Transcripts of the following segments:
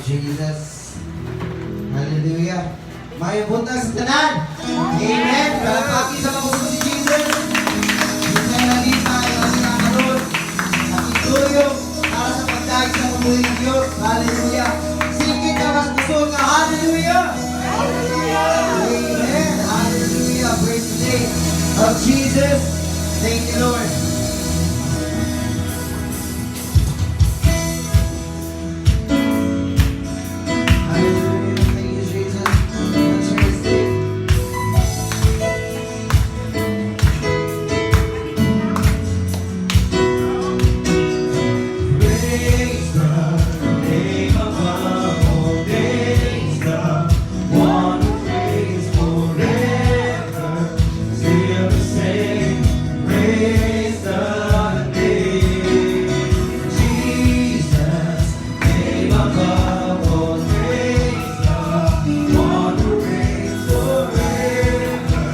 You, Jesus. Hallelujah. Maayong buntag sa tanan. Amen. Palakpaki sa makusog si Jesus. Binsay nalipay ang karon. Ang ituyo para sa pagdayeg sa kabuhi Diyos. Hallelujah. Sikit na mas kusog nga hallelujah. Amen. Hallelujah. Praise the name of Jesus. Thank you, Lord. Hallelujah. Thank you, Jesus. Let's sing. Praise the name above all names, the one who reigns forever, still the same. Praise the name, Jesus, name above all names, the one who reigns forever,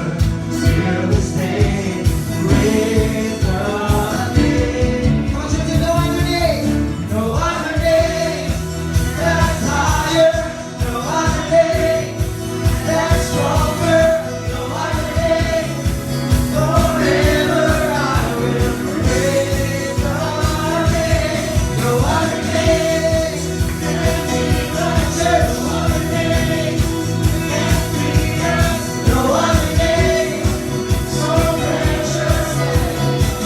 still the same. Praise the name. Come on, church, no other name. No other name that's higher, no other name that's stronger, no other name. Forever I will praise the name. No other name can be no other name can free us, no other name so precious.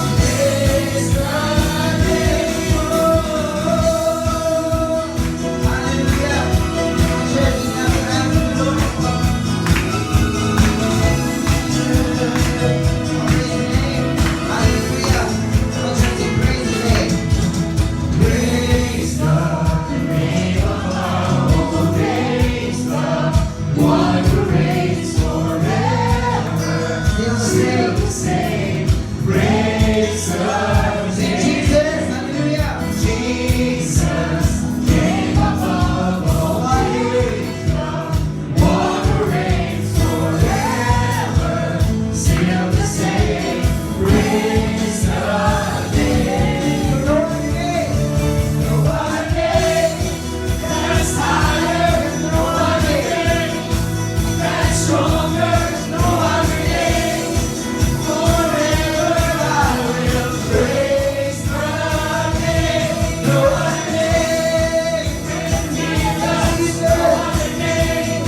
Praise the name. Oh. Hallelujah. Church, clap your hands to the Lord. Praise the name. Hallelujah. Come on, church, praise the name. Praise the name above all names, the one who reigns forever, Still the still same. The same. Praise the Sing name, Jesus. Hallelujah. Jesus, name above all names, the one who reigns forever, still the same. Praise the name. No other name. No other name that's higher, no other name that's stronger, no other name. Forever I will praise the name. No other name can heal us, no other name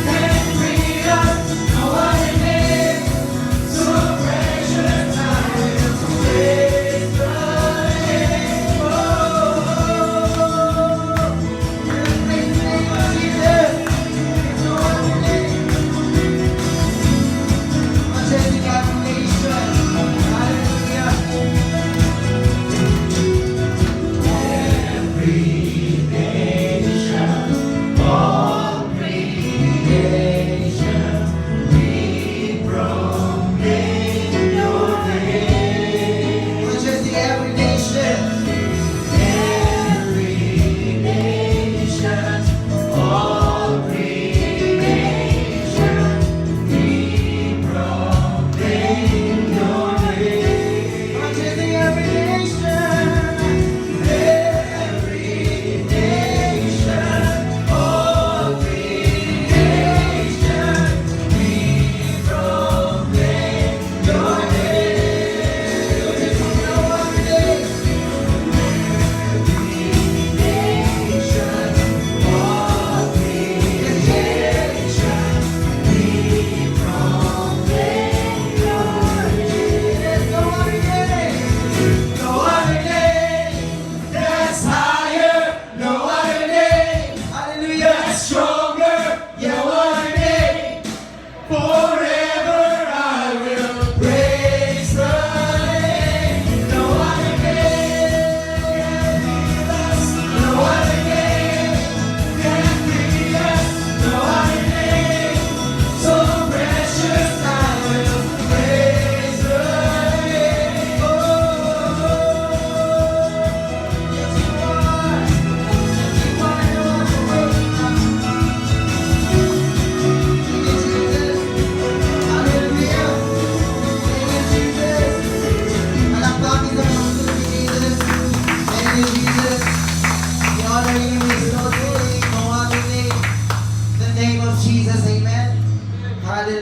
can free us, no other name so precious. I will praise the name. Oh. Praise the name of Jesus. No other name. Come on, church, every nation. Hallelujah. Every nation, all creation, we proclaim your name. Come on, church, every nation. Every nation, all creation, we proclaim your name. Come on, church, every nation. Every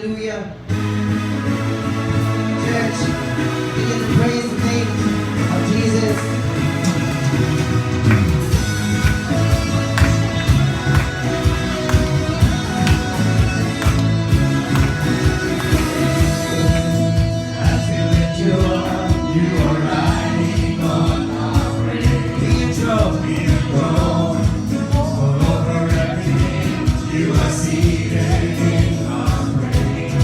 Hallelujah. Church, begin to praise the name of Jesus. As we lift you up, you are riding on our praise. Be enthroned. Be enthroned over everything. You are seated in our praise.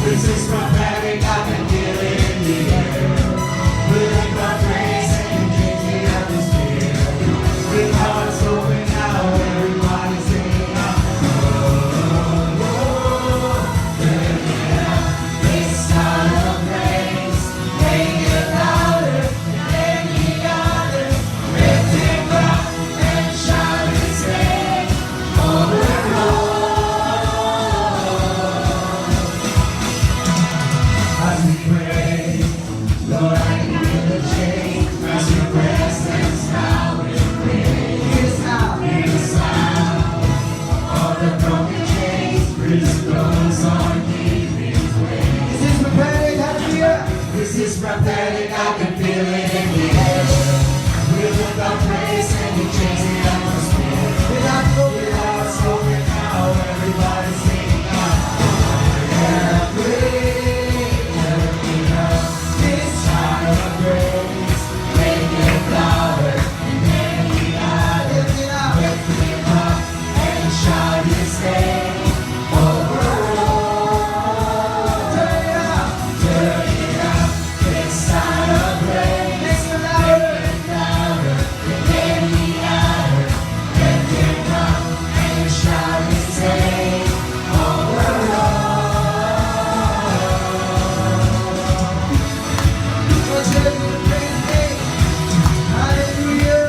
This is prophetic, I can feel it in the air. We lift our praise and change the atmosphere. With hearts open now, everybody singing out. Oh, oh, lift it up. This sound of praise, make it louder than any other. Lift him up and shout his name over all. As we pray, Lord, I can feel the change as your presence now we pray. Hear the sound. Hear the sound of the broken chains, prison doors are giving way. This is prophetic. Hallelujah. This is prophetic, I can feel it in the air. We lift our praise and we change the atmosphere. Without open. With hearts open now, everybody singing out. Every up this sound of praise, make it louder than any other. Lift it up. Lift him up and shout his name over all. Turn it up. Turn it up, this sound of praise. Make it louder. Louder than any other. Lift him up and shout his name over all. Come on, church, we praise the name. Hallelujah.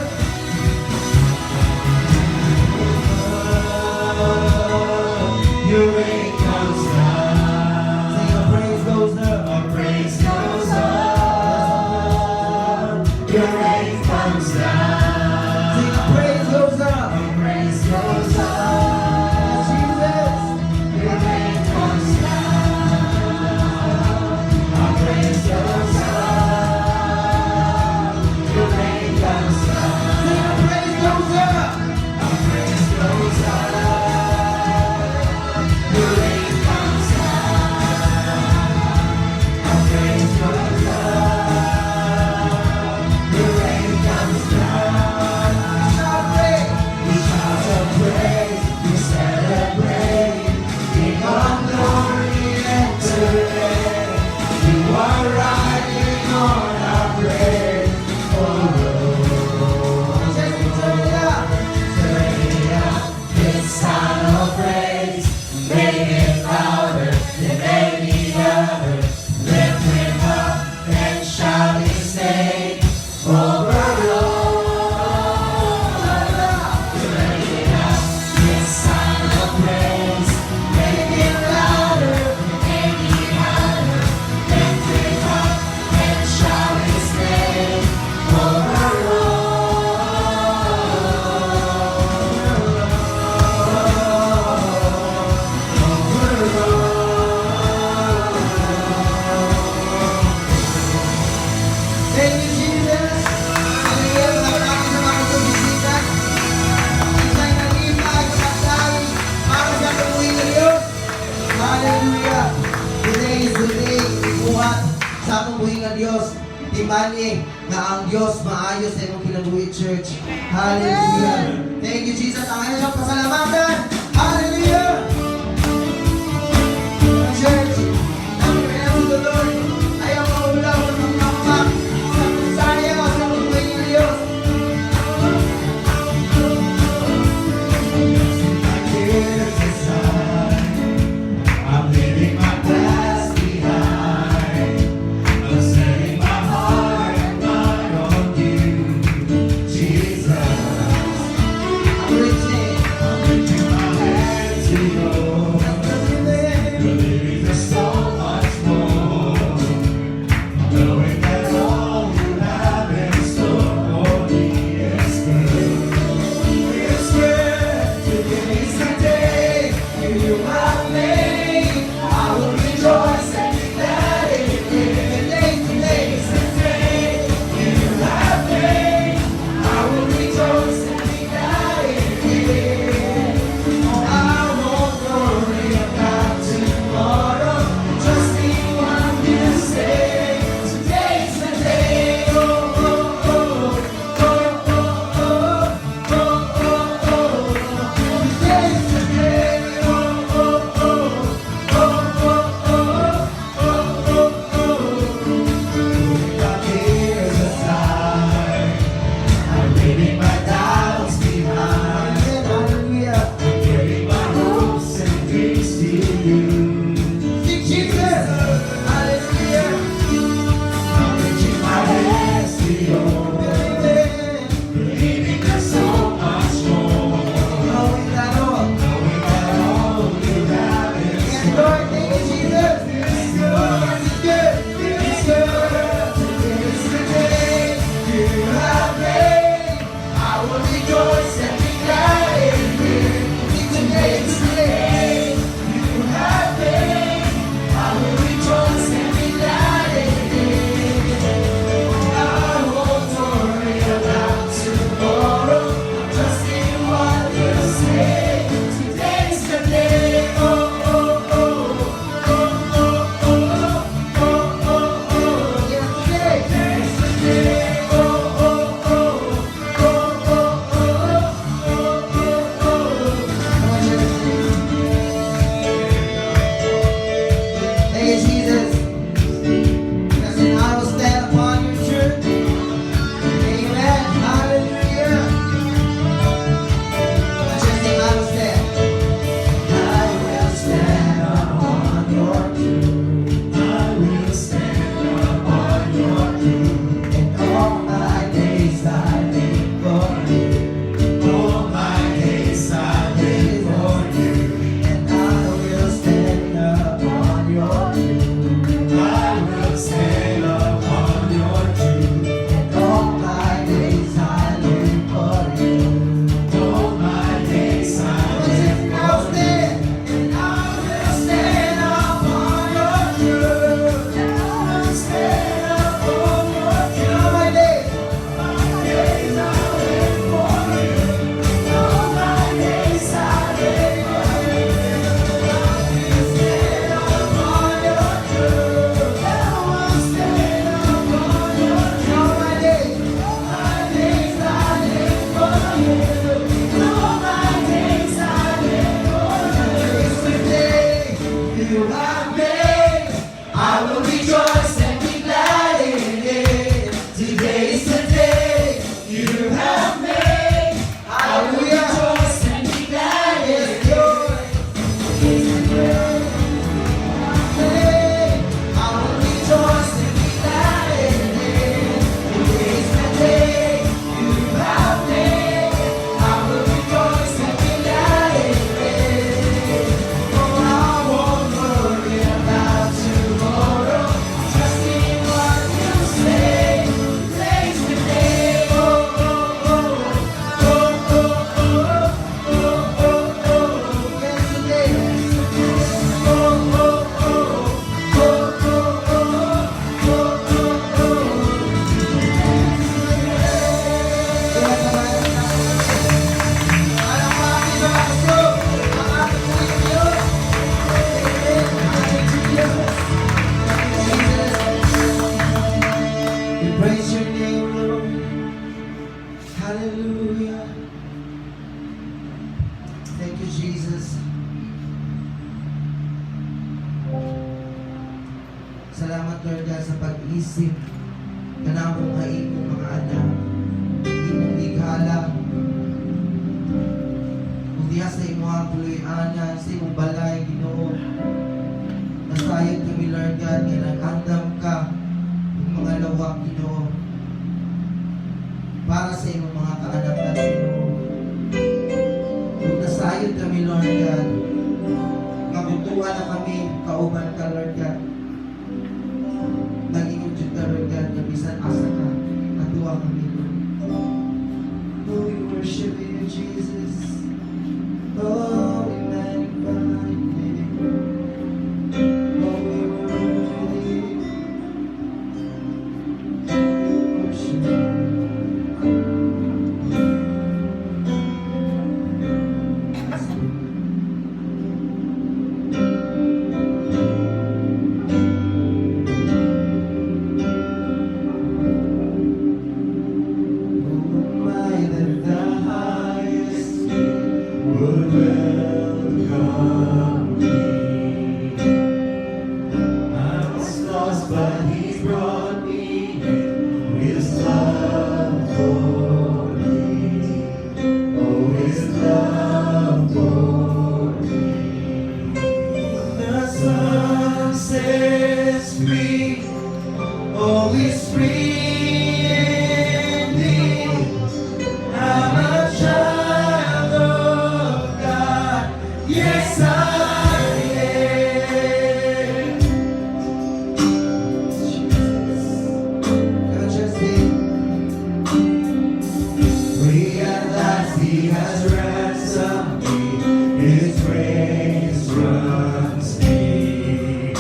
Your rain comes down. Sing, our praise goes up. Our praise goes up. Your rain comes down. Sing, our praise goes up. Our praise goes up. Jesus. Your rain comes down. Our praise goes up. Your rain comes down. Sing, our praise goes up. Our praise goes up. Your rain comes down. Our praise goes up. Your rain comes down. Shout praise. We shout of praise, we celebrate. King of glory, enter in. You are riding on our praise. Oh, Church, we turn it up. turn it up, this sound of praise. Make it louder than any other. Lift him up and shout his name over all. Turn it up, this sound of praise. Make it louder than any other. Lift him up and shout his name over all. Over all. Thank you, Jesus. Hallelujah. Palakpakan sa mga itong bisita. Isa'y nalipay kapatay para sa kabuhi ng Diyos. Hallelujah. Today is the day buhat sa atong buhi nga Diyos. Timani nga ang Diyos maayo sa imong kinabuhi, Church. Hallelujah. Thank you, Jesus. Ang siyang pasalamatan. Hallelujah. Church, ang praise to the Lord. Ayaw maulaw sa pagpakpak sa sayaw sa buhay ng Diyos. My cares aside, I'm leaving my past behind. I'm setting my heart and mind on you, Jesus. I'm reaching. I'm reaching my you. All my days I live for you. It's the day you have made. I will rejoice and be glad in it. Today is the day you have made. I will rejoice and be glad in it. It's the day made. I will rejoice and be glad in it. Today is the day you have made. I will rejoice and be glad in it. Oh, I won't worry about tomorrow. Trust in what you say. Today's the day. Oh. Yes, today. Oh. Palakpakan sa Diyos, ang ating Diyos. Amen. Thank you, Jesus. Jesus. We praise your name, Lord. Hallelujah. Thank you, Jesus. Salamat, Lord God, sa pag-isip kanamo nga imong mga anak. Imong higala. Kung diha sa imong puloy-anan, sa imong balay, Ginoo. Nasayod kami, Lord God, nga nag-andam ka ng mga lawak, Ginoo. Para sa imong mga kaanakan, Ginoo. Kung nasayod kami, Lord God, mabutuan na kami, kauban ka, Lord God. Nag-ingon jud ka, Lord God, nga bisan asa ka, atuwa kami, Lord. Oh, we worship you, Jesus. Oh, we magnify your name. Oh, we worthy. Worship you. Yes, Lord. Oh, my, that the highest Would welcome me. I was lost, but He brought me in. His love for me. Oh, His love for me. The Son sets free. Oh, is free indeed. I'm a child of God. Yes, I am. Jesus. Come on, Justin. Free at last, He has ransomed me. His grace runs deep.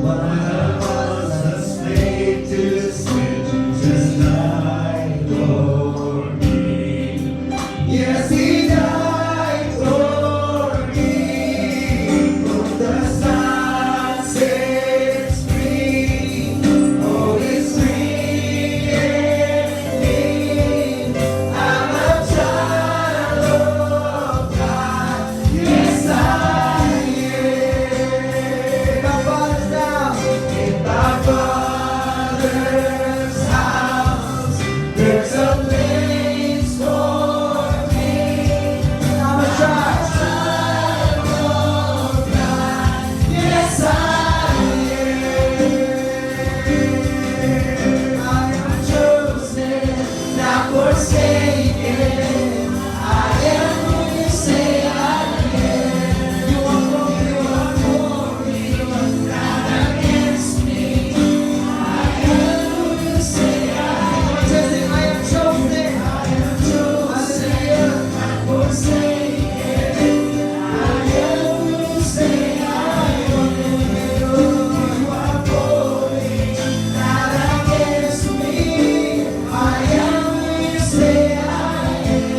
What I was a slave to sin, Jesus died for me. Yes, He died for me. Oh, the Son sets free. Oh, is free indeed. I'm a child of God. Yes, I am. My Father's house. In my Father's house, there's a place for me. I'm a child of God. Yes, I am. I am chosen, not forsaken. I am who you say I am. You are for me, you are for me, not against me. I am who you say I am. I am chosen. I am chosen, not forsaken. I am who you say I am. You are for me, not against me. I am who you say I am.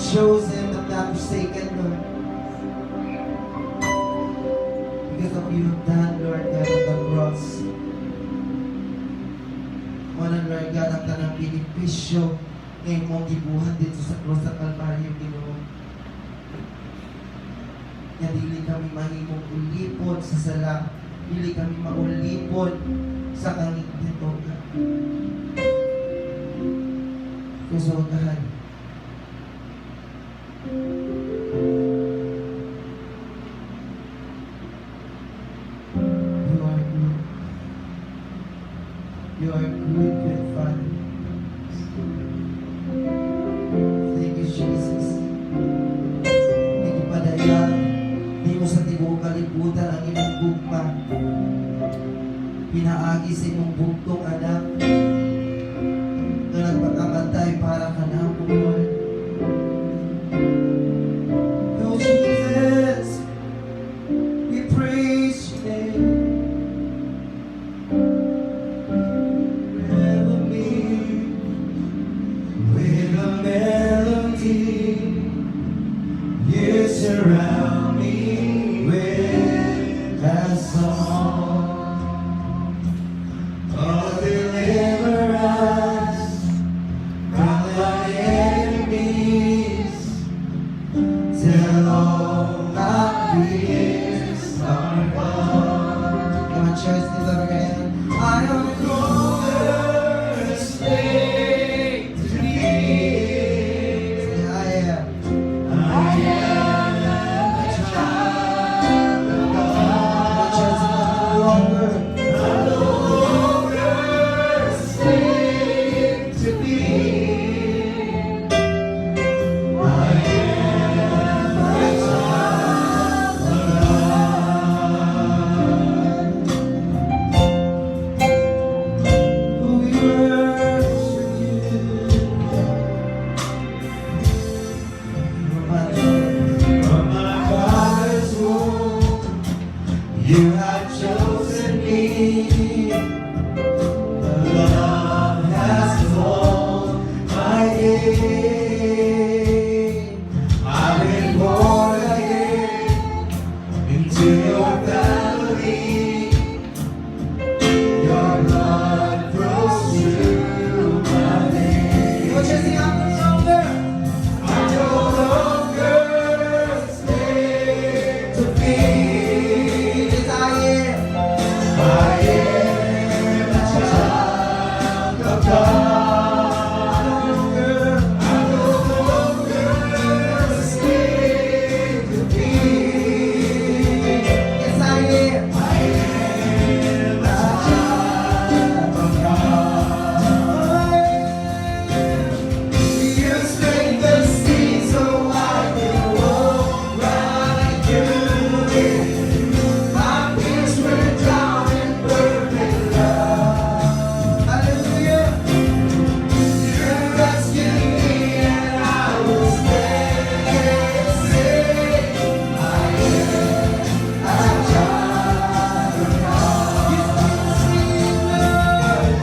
Chosen but not forsaken, Lord. Because of you have done, Lord God, on the cross. Mao na, Lord God, ang tanang benepisyo nga imong gibuhat didto sa cross sa Kalbaryo, Ginoo. Nga dili kami mahimong ulipon sa sala, dili kami maulipon sa kangitngit, O God. Because, oh God, you are good. You are good, good Father. Thank you, Jesus. Nagpadayag nimo sa tibuok kalibutan ang imong gugma. Pinaagi sa imong bugtong anak nga nagpakamatay para kanamo, Lord. Oh, Jesus, we praise your name. Never me With a melody, you surround me with a song of deliverance from my enemies till all my fears are gone. Come on, church, lift up your hand. I am No longer a slave to fear. Say, I am. I am a child of Come on, church, God. No longer. I'm no longer a slave to fear. I am a child of God. We worship you. From my father's womb, you have chosen me. The love has called my name. I've been born again into your family. Your blood flows through my veins. Come on, church, sing, I'm no longer. I'm no longer a slave to fear. Yes, I am. I am a child of God. I'm no longer. I'm no longer a slave to fear. Yes, I am. I am a child of God. You split the sea so I can walk right through it. My fears were drowned in perfect love. Hallelujah. You rescued me and I will stand and say, I am a child of God. You split the sea, Lord.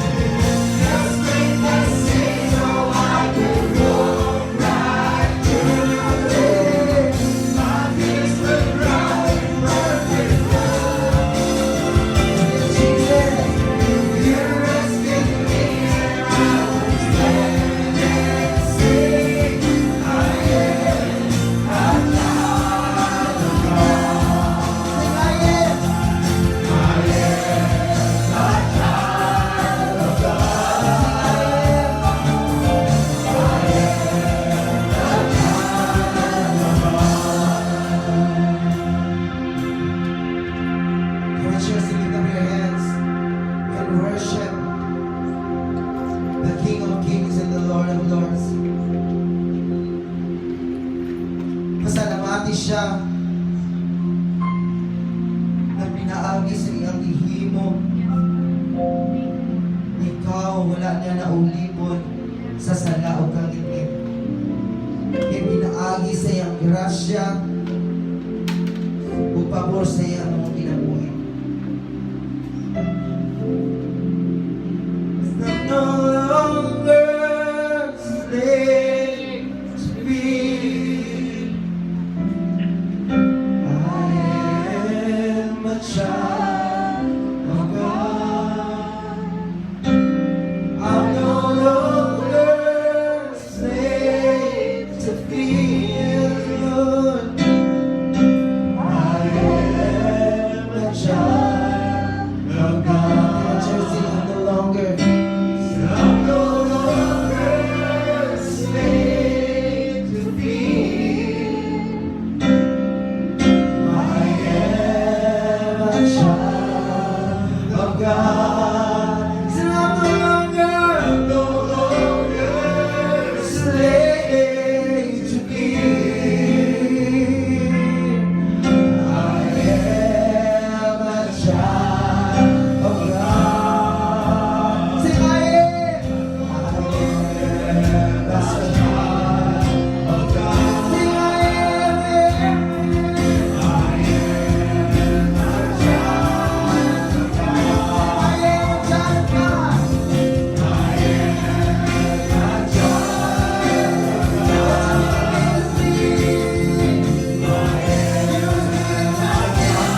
You split the sea so I could walk right through it. My fears were drowned in perfect love. Jesus. You rescued me and I will stand and say, I am a child of God. Sing, I am. I am a child of God. I am a child of God. Come on, church, lift up your hands and worship the King of Kings and the Lord of Lords. Pasalamati siya na pinaagi sa iyang gihimo. Ikaw, wala na naulipon sa sala o kangitngit. Kaya pinaagi sa iyang grasya ug pabor sa iyang mga kinabuhi. I'm no longer slave to fear. of God. So I'm no longer, I'm no longer slave to fear. I am a child of God. Say, I am. I am a child of God. Say, I am. I am a child of God. I am a child of God. I am a child of God. I am a child of God.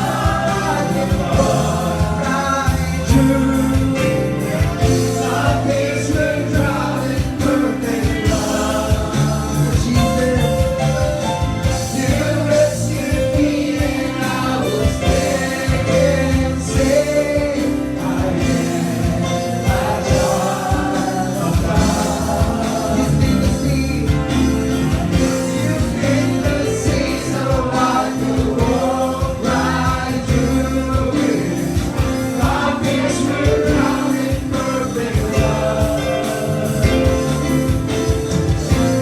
My fears will drown in perfect love. Jesus. You rescued me and I will stand and say, I am a child of God. You split the sea. You split the sea so I could walk right through it. My fears will drown in perfect love.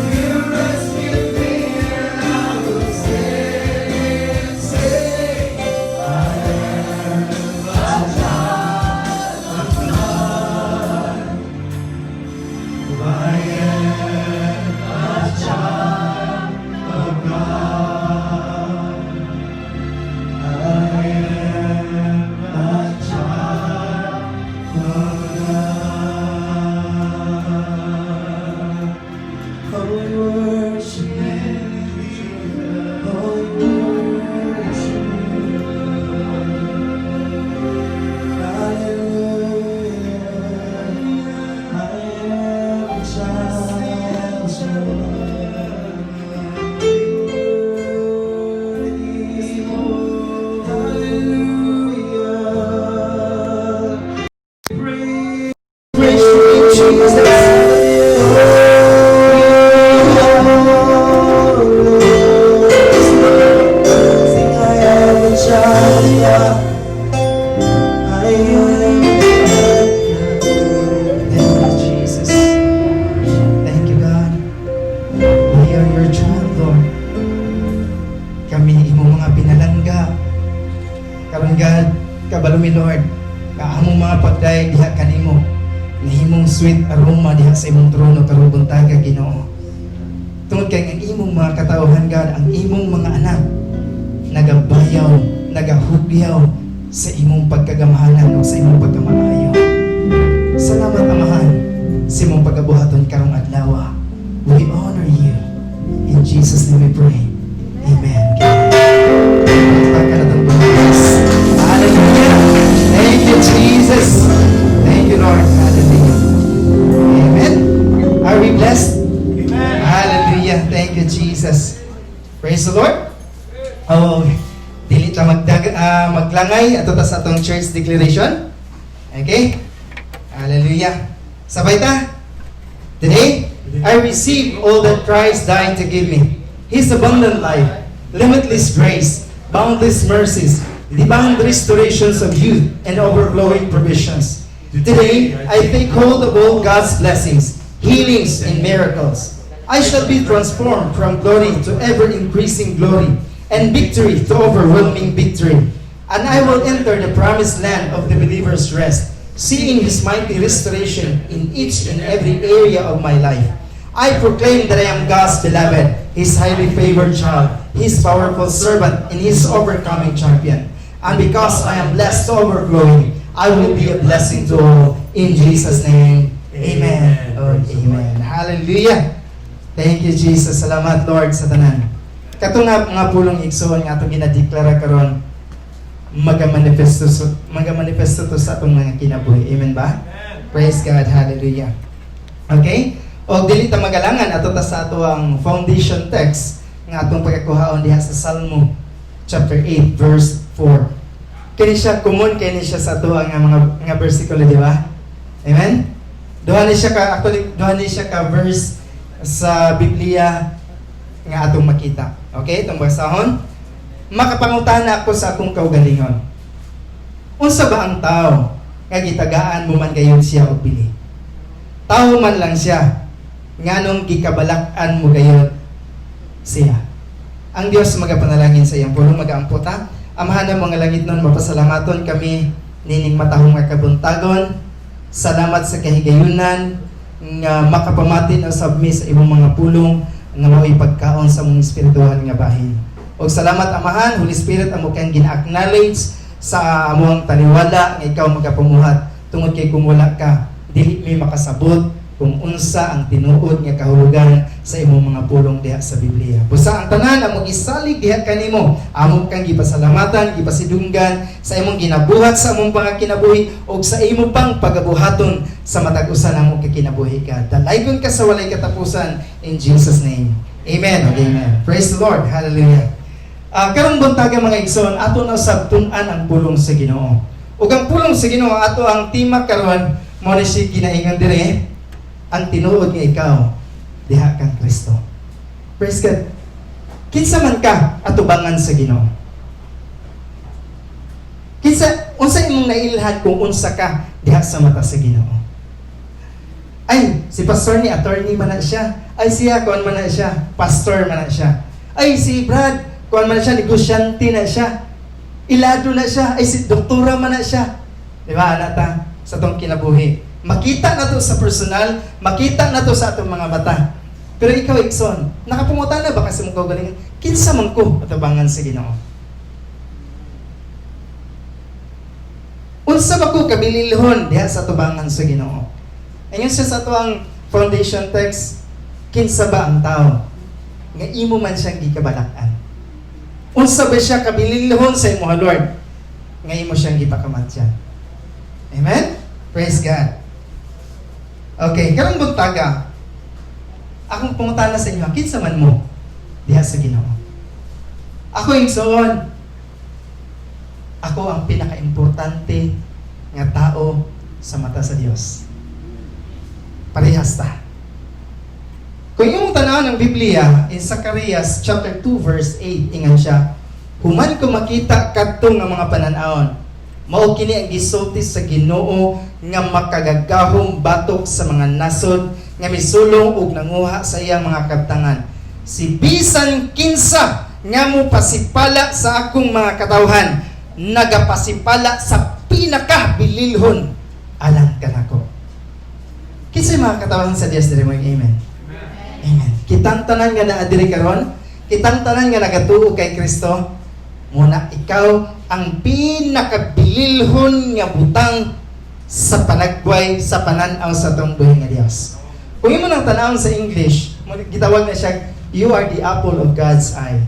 You rescued me and I will stand and say, I am a child of God. I am a child of God. I am a child of God. Oh, we worship you. Oh, we worship you. Hallelujah. I am a child of God. Worthy. Hallelujah. Praise you, Jesus. Oh, sing, I am a child of God. I am a child of God. Thank you, Jesus. Thank you, God. We are your child, Lord. Kami imong mga pinalangga. Karon God, kabalo mi, Lord, nga among mga pagdayeg diha kanimo. Nahimong sweet aroma diha sa imong trono karong buntaga, Ginoo. Tungod kay ang imong mga katawhan, God, ang imong mga anak, nagabayaw, nagahugyaw sa imong pagkagamhanan o sa imong pagkamaayo. Salamat, Amahan, sa imong pagabuhaton karong adlaw. We honor you. In Jesus' name we pray. Amen. Palakpakan natin ang Diyos. Hallelujah. Thank you, Jesus. Thank you, Lord. Hallelujah. Amen. Are we blessed? Amen. Hallelujah. Thank you, Jesus. Praise the Lord. Oh, dili ta maglangay ato ta sa atong church declaration. Okay? Hallelujah. Sabay ta. Today, I receive all that Christ died to give me. His abundant life, limitless grace, boundless mercies, divine restorations of youth, and overflowing provisions. Today, I take hold of all God's blessings, healings, and miracles. I shall be transformed from glory to ever increasing glory, and victory to overwhelming victory. And I will enter the promised land of the believer's rest, seeing His mighty restoration in each and every area of my life. I proclaim that I am God's beloved, His highly favored child, His powerful servant, and His overcoming champion. And because I am blessed to overflowing, I will be a blessing to all. In Jesus' name, amen. Amen. Oh, amen. Hallelujah. Thank you, Jesus. Salamat, Lord, sa tanan. Kato nga mga pulong, igsoon, nga atong ginadeklara karon, magamanifesto to sa atong mga kinabuhi. Amen ba? Praise God. Hallelujah. Okay? O dili ta magalangan, ato ta sa ato ang foundation text nga atong pagkakuhaon diha sa Salmo chapter 8 verse 4. Kini siya common kini siya sa ato ang mga nga versikulo, di ba? Amen? Duha ni siya ka actually duha ni siya ka verse sa Biblia nga atong makita. Okay, itong basahon. Makapangutana ako sa akong kaugalingon. Unsa ba ang tao Nga gitagaan mo man gayon siya og bili? Tao man lang siya, nganong gikabalak-an mo gayon siya? Ang Dios magapanalangin sa iyang pulong. Magaampo ta. Amahan ng mga langit nun, mapasalamaton kami nining matahong nga kabuntagon. Salamat sa kahigayunan nga makapamati na usab mi sa imong mga pulong nga mao'y pagkaon sa among espiritual nga bahin. Og salamat, Amahan, Holy Spirit, amo kang gina-acknowledge sa among taliwala nga ikaw magapamuhat, tungod kay kung wala ka, dili mi makasabot kung unsa ang tinuod nga kahulugan sa imong mga pulong diha sa Biblia. Busa ang tanan among isalig diha kanimo. Amo kang gipasalamatan, gipasidunggan sa imong ginabuhat sa among pangakinabuhi ug sa imo pang pagabuhaton sa matag usa namo kakinabuhi ka. Dalaygon ka sa walay katapusan, in Jesus' name. Amen. Amen. Praise the Lord. Hallelujah. Karong buntaga, mga igsoon, ato na usab tun-an ang pulong sa Ginoo. Ug ang pulong sa Ginoo, ato ang tema karon mao ni siya ginaingon dire, ang tinuod nga ikaw diha kang Kristo. Praise God. Kinsa man ka atubangan sa Ginoo? Kinsa unsa imong nailhan kung unsa ka diha sa mata sa Ginoo? Ay, si pastor ni attorney man na siya. Ay, siya kuan man na siya, pastor man na siya. Ay, si Brad, kuan man na siya, negosyante na siya. Ilado na siya. Ay, si doktora man na siya. Di ba, ana ta sa atong kinabuhi? Makita na to sa personal, makita na to sa atong mga mata. Pero ikaw, igsoon, nakapangutana ba ka sa imong kaugalingon? Kinsa man ko atubangan sa Ginoo? Unsa ba ko kabililhon diha sa tubangan sa Ginoo? Ingon siya sa atoang foundation text, kinsa ba ang tao nga imo man siyang gikabalak-an? Unsa ba siya kabililhon sa imo, Lord, nga imo siyang gipakamatyan? Amen? Praise God. Okay, karong buntaga, akong pangutana sa inyo, kinsa man mo diha sa Ginoo? Ako, igsoon, ako ang pinaka-importante nga tao sa mata sa Dios. Parehas ta. Kung imong tanawon ng Biblia, in Zacarias chapter 2 verse 8, ingon siya, "Human ko makita kadto nga mga panan-awon, mao kini ang gisulti sa Ginoo nga makagagahom batok sa mga nasod nga misulong ug nanguha sa iyang mga kabtangan. Si bisan kinsa nga mo pasipala sa akong mga katawhan, nagapasipala sa pinakabililhon alang kanako." Kinsay mga katawhan sa Dios diri mo? Amen. Amen. Kitang tanan nga naa diri karon, kitang tanan nga nagatuo kay Kristo, muna ikaw ang pinakabililhon nga butang sa panagway sa pananaw sa atong buhi nga Dios. Kung imo nang tanawon sa English, gitawag na siya, "You are the apple of God's eye."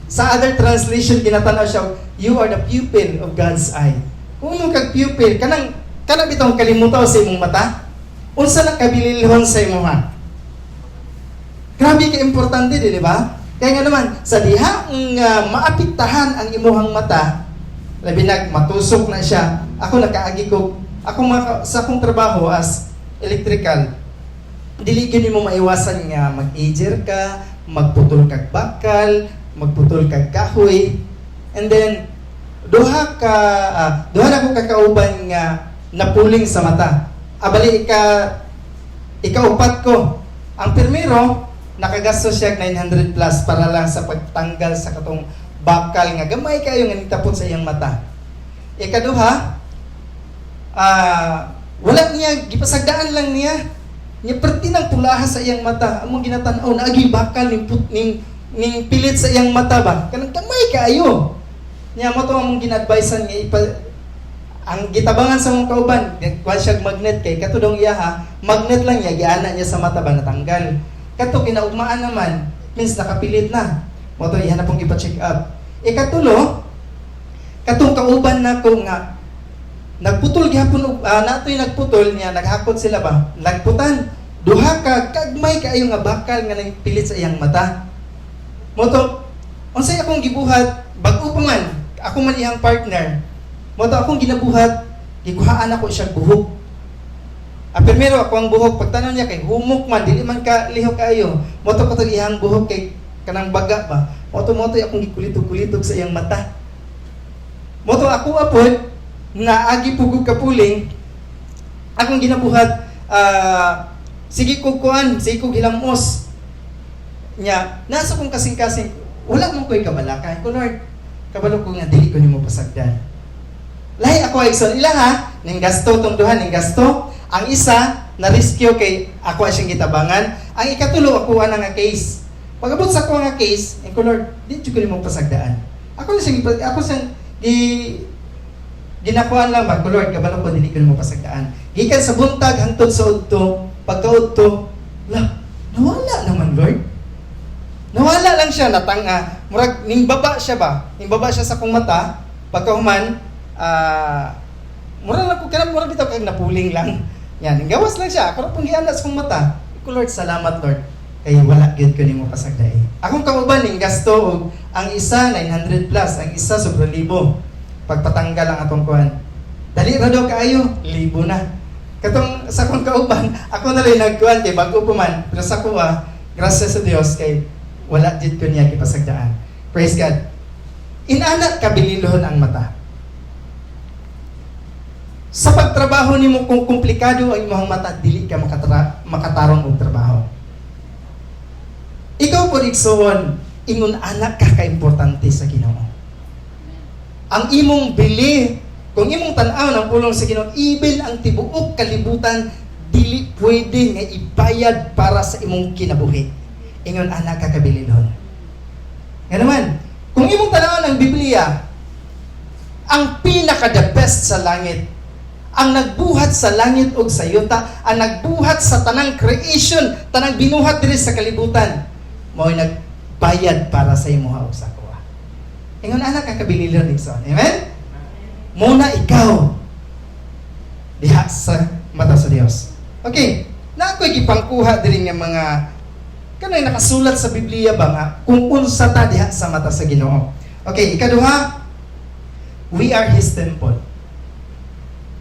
Sa other translation, ginatanaw siya, "You are the pupil of God's eye." Kung imo kag pupil, kanang kanang bitong kalimutaw sa imong mata, unsa na kabililhon sa imoha? Grabe ka importante, di ba? Kaya nga naman, sa diha nga maapektahan ang imuhang mata, labi nag matusok na siya. Ako nakaagi ko, ako sa akong trabaho as electrical, dili gyud mo maiwasan nga mag-ager ka, magputol kag bakal, magputol kag kahoy. And then duha na ko kakauban nga napuling sa mata. Abali ikaupat ko. Ang primero, nakagasto siya 900 plus para lang sa pagtanggal sa katong bakal nga gamay kayo nga nitapot sa iyang mata. Ikaduha, wala niya, gipasagdaan lang niya. Niya perti ng pulaha sa iyang mata. Among ginatan-aw, naagi bakal ning, put, ning, ning pilit sa iyang mata ba? Kanang gamay kaayo. Niya mo to among ginadvisean nga ipa, ang gitabangan sa mong kauban, kuha siya magnet kay kato dong iya ha, magnet lang niya, giana niya sa mata ba, natanggal. Kato kinaugmaan naman, means nakapilit na. Mo to iya na pong ipa-check up. Ikatulo, katong kauban nako nga nagputol gihapon og natoy nagputol niya, naghakot sila ba, nagputan duha ka kagmay kaayo nga bakal nga nagpilit sa iyang mata. Mo to unsay akong gibuhat, bag-o pa man ako man iyang partner, mo to akong ginabuhat, gikuhaan ako siya buhok. Primero ako ang buhok, pagtanaw niya kay humok man, dili man ka lihok kaayo. Mo to katong iyang buhok kay kanang baga ba, mo to akong gikulitog-kulitog sa iyang mata. Mo to ako apod naagi pugog kapuling. Akong ginabuhat, sige ko kuan, sige ko gilamos. Nya, nasa kong kasing-kasing, wala man ko'y kabalaka. Ko Lord, kabalo ko nga dili ko nimo pasagdan. Lahi ako, igsoon, ila ha, ning gasto tong duha ning gasto. Ang isa na rescue kay ako siyang gitabangan. Ang ikatulo, ako ana nga case. Pag-abot sa ako nga case, ko Lord, di jud ko nimo pasagdaan. Ako lang siyang ako siyang gi ginakuan lang ba ko, Lord, kabalo ko dili ko nimo pasagdaan. Gikan sa buntag hangtod sa udto, pagkaudto, la, nawala naman, Lord. Nawala lang siya, natanga. Murag, ning baba siya ba? Ning baba siya sa kong mata. Pagkahuman, mura lang ko, kanang mura bitaw kag napuling lang. Yan, ning gawas lang siya. Ako ra pong giana sa kong mata. Ko Lord, salamat Lord. Kay wala gyud ko nimo pasagdai. Akong kauban ning gasto og ang isa 900 plus, ang isa sobra libo. Pagpatanggal ang atong kuan. Dali ra daw kaayo, libo na. Katong sa akong kauban, ako na lang nagkuan kay bago pa man, pero sa kuha, grasya sa Dios kay wala jud ko niya gipasagdaan. Praise God. Inana kabililhon ang mata. Sa pagtrabaho nimo, kung komplikado ang imong mata, dili ka makatarong og trabaho. Ikaw po, igsoon, ingon anak ka kaimportante sa Ginoo. Ang imong bili, kung imong tan-aw ng pulong sa Ginoo, even ang tibuok kalibutan dili pwede nga ibayad para sa imong kinabuhi. Ingon anak ka kabililhon. Nga naman, kung imong tan-aw ang Biblia, ang pinaka the best sa langit, ang nagbuhat sa langit ug sa yuta, ang nagbuhat sa tanang creation, tanang binuhat diri sa kalibutan, mao'y nagbayad para sa imuha ug sa akoa. Ingon anak ka kabililhon, igsoon. Amen? Muna ikaw diha sa mata sa Dios. Okay, na ako'y gipangkuha diri nga mga kanang nakasulat sa Biblia ba nga kung unsa ta diha sa mata sa Ginoo. Okay, ikaduha, we are His temple.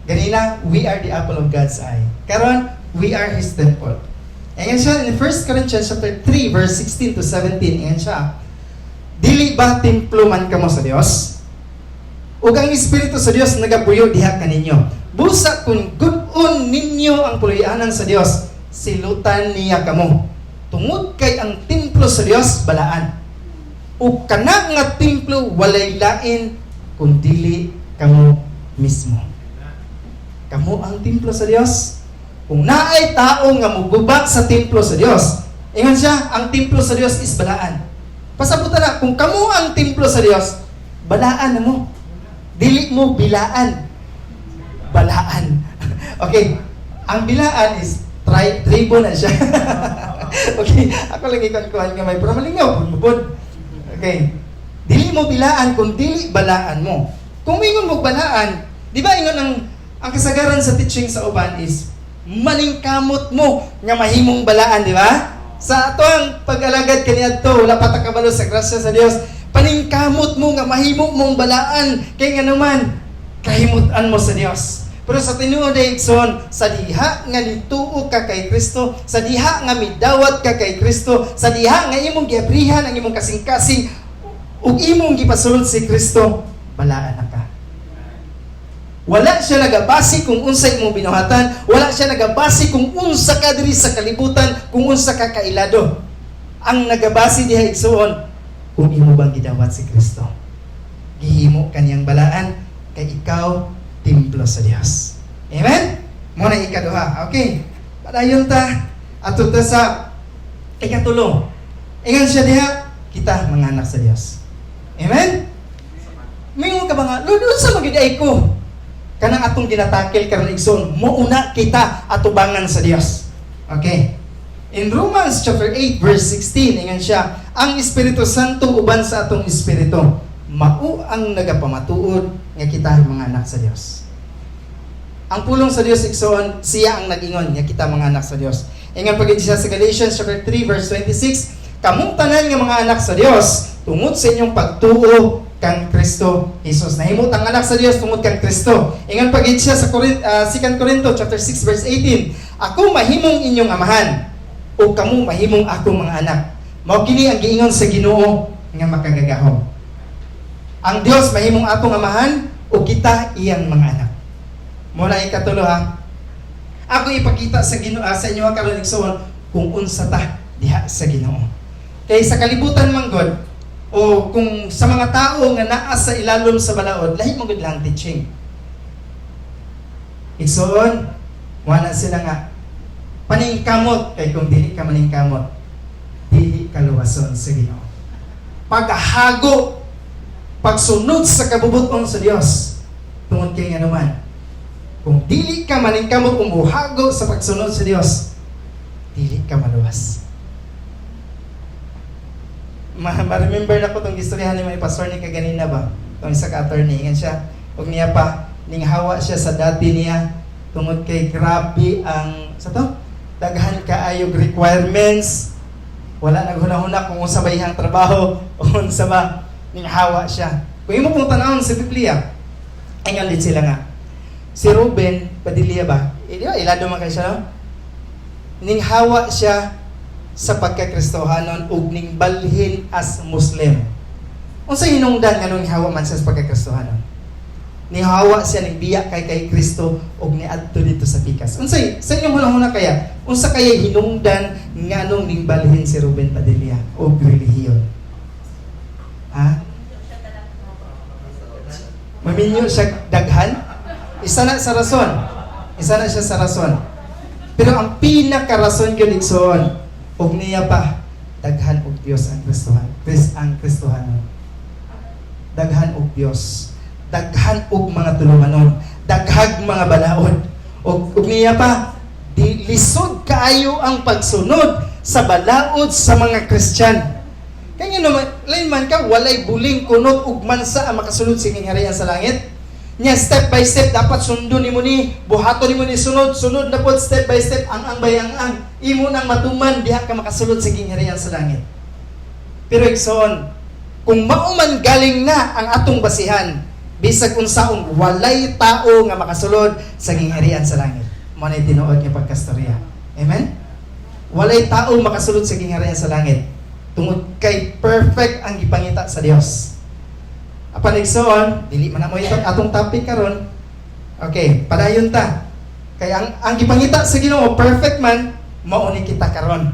Ganina, we are the apple of God's eye. Karon, we are His temple. Ayan siya in 1 Corinthians chapter 3 verse 16 to 17. Ayan siya. "Dili ba templo man kamo sa Dios? Ug ang Espiritu sa Dios nagapuyo diha kaninyo. Busa kung gud-on ninyo ang puloy-anan sa Dios, silutan niya kamo. Tungod kay ang templo sa Dios balaan. Ug kana nga templo walay lain kun dili kamo mismo." Kamo ang templo sa Dios. Kung naay tao nga muguba sa templo sa Dios, ingon siya, ang templo sa Dios is balaan. Pasabutan na, kung kamo ang templo sa Dios, balaan na mo. Dili mo bilaan. Balaan. Okay, ang bilaan is try tribo na siya. Okay, ako lang ikon-kuhan nga may pero malingaw pud mo pod. Okay. Dili mo bilaan kung dili balaan mo. Kung ingon mo balaan, di ba ingon ang kasagaran sa teaching sa uban is maningkamot mo nga mahimong balaan, di ba? Sa ato ang pag-alagad kaniadto, wala pa ta kabalo sa grasya sa Dios. Paningkamot mo nga mahimo mong balaan kay nga naman kahimutan mo sa Dios. Pero sa tinuod ay, igsoon, sa diha nga nituo ka kay Kristo, sa diha nga midawat ka kay Kristo, sa diha nga imong giabrihan ang imong kasing-kasing ug imong gipasulod si Kristo, balaan na ka. Wala siya nagabasi kung unsa imong binuhatan, wala siya nagabasi kung unsa ka diri sa kalibutan, kung unsa ka kailado. Ang nagabasi diha, igsuon, kung imo bang gidawat si Kristo. Gihimo kaniyang balaan kay ikaw templo sa Dios. Amen? Mo na ikaduha. Okay. Padayon ta, ato ta sa ikatulo. Ingon siya diha, kita mga anak sa Dios. Amen? Mingon ka ba nga, "Lord, unsa man gyud ay ko?" Kanang atong ginatakil karon, igsoon, mouna kita atubangan sa Dios. Okay. In Romans chapter 8 verse 16, ingon siya, "Ang Espiritu Santo uban sa atong espiritu, mao ang nagapamatuod nga kita mga anak sa Dios." Ang pulong sa Dios, igsoon, siya ang nag-ingon nga kita mga anak sa Dios. Ingon pa gid siya sa Galatians chapter 3 verse 26, "Kamong tanan nga mga anak sa Dios tungod sa inyong pagtuo kang Kristo Jesus." Nahimot ang anak sa Dios tungod kang Kristo. Ingon pa gid siya sa 2 Corinto chapter 6 verse 18, "Ako mahimong inyong amahan ug kamo mahimong akong mga anak. Mao kini ang giingon sa Ginoo nga makagagahom." Ang Dios mahimong atong amahan ug kita iyang mga anak. Mo na ikatulo ha. Ako ipakita sa Ginoo, sa inyo karon, igsoon, kung unsa ta diha sa Ginoo. Kay sa kalibutan man gud o kung sa mga tao nga naa sa ilalom sa balaod, lahi man gud lang teaching. Igsoon, wala sila nga paningkamot, kay kung dili ka maningkamot, dili ka luwason sa Ginoo. Paghago, pagsunod sa kabubuton sa Dios, tungod kay anuman, kung dili ka maningkamot umuhago sa pagsunod sa Dios, dili ka maluwas. Ma-remember na ko tong istoryahan ni may pastor ni kaganina ba? Tong isa ka attorney, ingan siya. Ug niya pa, ninghawa siya sa dati niya tungod kay grabe ang sa to, daghan kaayog requirements, wala naghuna-huna kung unsa ba iyang trabaho o unsa ba, ninghawa siya. Kung imo pong tanawon sa Biblia, ingon din sila nga si Ruben Padilla ba, eh, di ba ilado man kay siya, no? Ninghawa siya sa pagkakristohanon ug ning balhin as Muslim. Unsa hinungdan nganong ninghawa man siya sa pagkakristohanon? Nihawa siya, nagbiya kay Kristo ug niadto dito sa pikas. Unsay sa inyong hunahuna kaya? Unsa kaya hinungdan nganong ningbalhin si Ruben Padilla og relihiyon? Ha? Maminyo siya daghan? Isa na sa rason. Isa na siya sa rason. Pero ang pinakarason gyud, igsoon, ug niya pa daghan og Dios ang Kristohan. Chris ang Kristohanon. Daghan og Dios. Daghan og mga tulumanon, daghag mga balaod. Ug niya pa di lisod kaayo ang pagsunod sa balaod sa mga Kristiyan. Kaya nga naman, lain man ka, walay buling, kunot, ug mansa ang makasulod sa gingharian sa langit. Nya step by step dapat sundon nimo ni, buhaton nimo ni, sunod, sunod na pod, step by step, ang bayang ang imo nang matuman diha ka makasulod sa gingharian sa langit. Pero igsoon, kung mao man galing na ang atong basihan, bisag unsaon, walay tao nga makasulod sa gingharian sa langit. Mao na tinuod nga pagkastorya. Amen? Walay tao makasulod sa gingharian sa langit tungod kay perfect ang gipangita sa Dios. Apan igsoon, dili man na mo ito atong topic karon. Okay, padayon ta. Kay ang gipangita sa Ginoo perfect man, mao ni kita karon.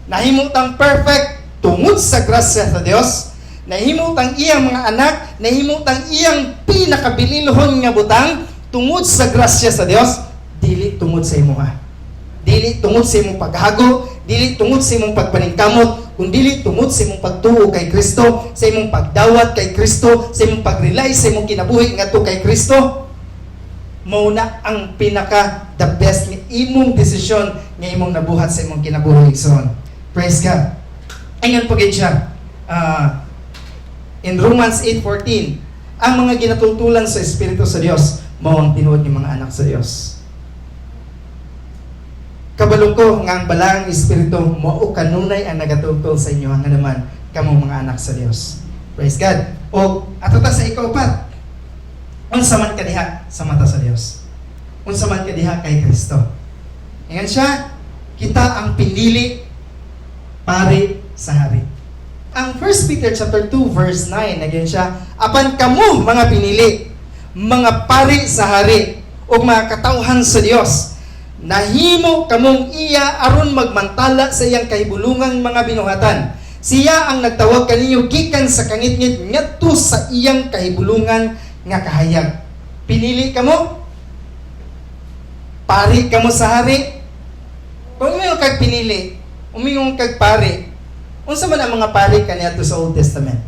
Nahimo tang perfect tungod sa grasya sa Dios. Nahimo tang iyang mga anak, nahimo tang iyang pinakabililhon nga butang tungod sa grasya sa Dios, dili tungod sa imuha. Dili tungod sa imong paghago, dili tungod sa imong pagpaningkamot, kun dili tungod sa imong pagtuo kay Kristo, sa imong pagdawat kay Kristo, sa imong pag-rely sa imong kinabuhi ngadto kay Kristo. Mao na ang pinaka the best nga imong desisyon nga imong nabuhat sa imong kinabuhi, igsoon. Praise God. Ingon po gid siya. In Romans 8:14, ang mga ginatultulan sa Espiritu sa Dios mao ang tinuod ng mga anak sa Dios. Kabalo ko nga ang Balaang Espiritu mao kanunay ang nagatultol sa inyo nga naman kamo mga anak sa Dios. Praise God. O ato ta sa ikaupat. Unsa man ka diha sa mata sa Dios? Unsa man ka diha kay Kristo? Ingon siya, kita ang pinili, pari sa hari. Ang 1 Peter chapter 2 verse 9, nagyan siya, "Apan kamo mga pinili, mga pari sa hari ug mga katawhan sa Dios. Nahimo kamong iya aron magmantala sa iyang kahibulungang mga binuhatan. Siya ang nagtawag kaninyo gikan sa kangitngit ngadto sa iyang kahibulungan nga kahayag." Pinili kamo? Pari kamo sa hari? Kung umingon kag pinili, umingon kag pari, unsa man ang mga pari kaniadto sa Old Testament?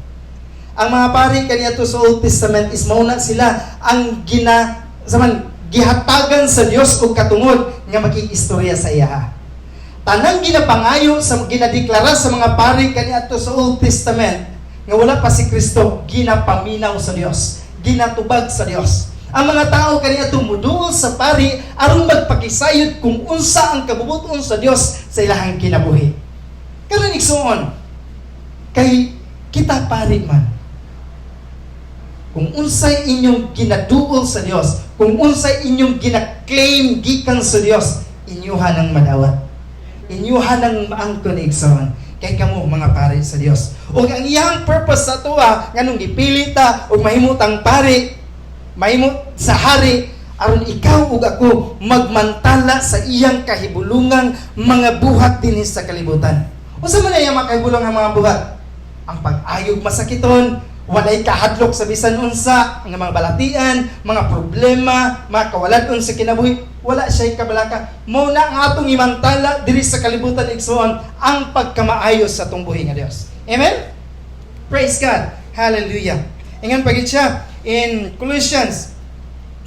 Ang mga pari kaniadto sa Old Testament is mauna sila ang gina sa man gihatagan sa Dios og katungod nga makig-istorya sa iya. Tanang ginapangayo sa ginadeklara sa mga pari kaniadto sa Old Testament nga wala pa si Kristo, ginapaminaw sa Dios, ginatubag sa Dios. Ang mga tao kaniadto muduol sa pari aron magpakisayod kung unsa ang kabubuton sa Dios sa ilahang kinabuhi. Karon, igsuon, kay kita pari man. Kung unsay inyong ginaduol sa Dios, kung unsay inyong gina-claim gikan sa Dios, inyuha nang madawat. Inyuha nang maangkon, igsoon. Kay kamo mga pari sa Dios. Ug ang iyang purpose sa atoa nganong gipili ta ug mahimutang pari, mahimo sa hari, Aron ikaw ug ako magmantala sa iyang kahibulungang mga buhat dinhi sa kalibutan. Unsa man iyang makahibulong ang mga buhat? Ang pag-ayog masakiton, walay kahadlok sa bisan unsa nga mga balatian, mga problema, mga kawaladon sa kinabuhi, wala siya'y kabalaka. Mao na ang atong imantala diri sa kalibutan, igsoon, ang pagkamaayo sa atong buhi nga Dios. Amen? Praise God. Hallelujah. Ingon pa gid siya in Colossians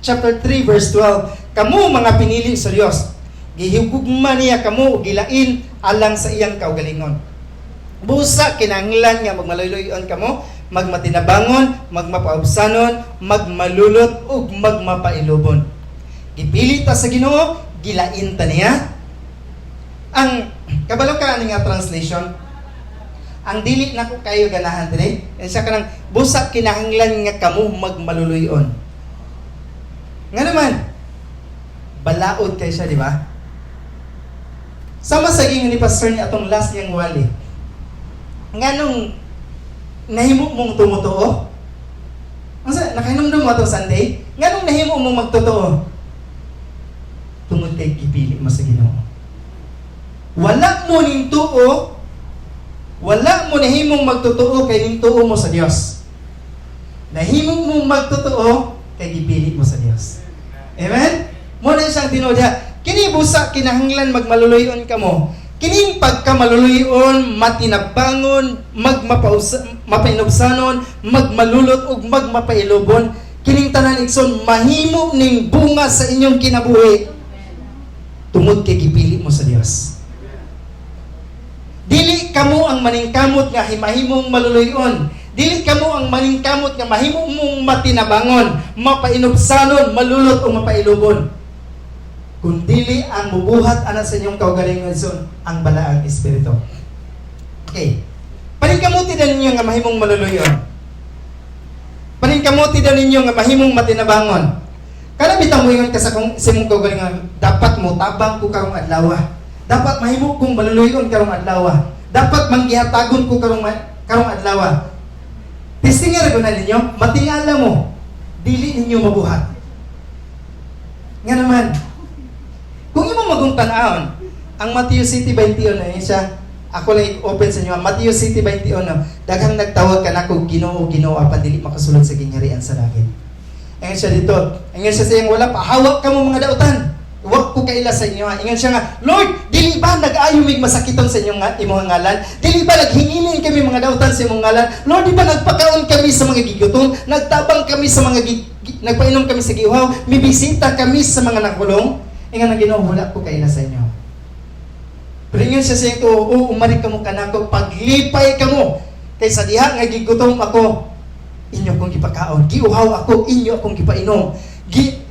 chapter 3 verse 12, kamo mga pinili sa Dios, gihigugma niya kamo ug gilain alang sa iyang kaugalingon. Busa kinahanglan nga magmaluyloy-on kamo, magmatinabangon, magmapaubsanon, magmalulot ug magmapailubon. Gipili ta sa Ginoo, gilain ta niya. Ang kabalo ka ani nga translation, ang dili nako kayo ganahan diri, siya kanang busa kinahanglan nga kamo magmaluluyon. Nga naman, balaod kay siya, di ba? Sama sa gingon ni Pastor ni atong last niyang wali. Nganong nahimo mong tumutuo? Unsa nakahinumdum mo atong Sunday? Nganong nahimo mong magtotoo? Tungod kay gipili mo sa Ginoo. Wala mo ning tuo, wala mo nahimong magtotoo kay ning tuo mo sa Dios. Nahimo mong magtotoo kay gipili mo sa Dios. Amen? Mao na siyang tinuod diha. Kini busa kinahanglan magmaluluyon kamo. Kining pagkamaluluyon, matinabangon, mapainubsanon, magmalulot ug magmapailubon, kining tanan, igsoon, mahimo ning bunga sa inyong kinabuhi tungod kay gipili mo sa Dios. Dili kamo ang maningkamot nga himahimong maluluyon. Dili kamo ang maningkamot nga mahimo mong matinabangon, mapainubsanon, malulot o mapailubon. Kung dili ang mubuhat ana sa inyong kaugalingon, igsoon, ang Balaang Espiritu. Okay. Paningkamuti na ninyo nga mahimong maluluyon. Paningkamuti na ninyo nga mahimong matinabangon. Kana bitaw moingon ka sa kung sa imong kaugalingon, dapat mo tabang ko karong adlaw. Dapat mahimo kong maluluyon karong adlaw. Dapat manggihatagon ko karong adlaw. Testing ra na ninyo, matingala mo, dili ninyo mabuhat. Nga naman, kung imo magong tan-awon, ang Matthew City 21 na siya, ako lang i-open sa inyo, ang Matthew City 21, daghang nagtawag kanako, "Ginoo, Ginoo," apan dili makasulod sa gingharian sa langit. Ingon siya dito, ingon siya sa iyang wala pa, hawak kamo mga dautan. Wa ko kaila sa inyo, ha. Ingon siya nga, "Lord, dili ba nag-ayo mig masakiton sa inyong nga, imong ngalan? Dili ba naghingilin kami mga dautan sa imong ngalan? Lord, di ba nagpakaon kami sa mga gigutom? Nagtabang kami sa mga nagpainom kami sa giuhaw? Mibisita kami sa mga nakulong?" Ingon ang Ginoo, "Wala ko kaila sa inyo." Pero ingon siya sa inyo, "Oo, umari kamo kanako, paglipay kamo. Kay sa diha nga gigutom ako, inyo akong gipakaon. Giuhaw ako, inyo akong gipainom.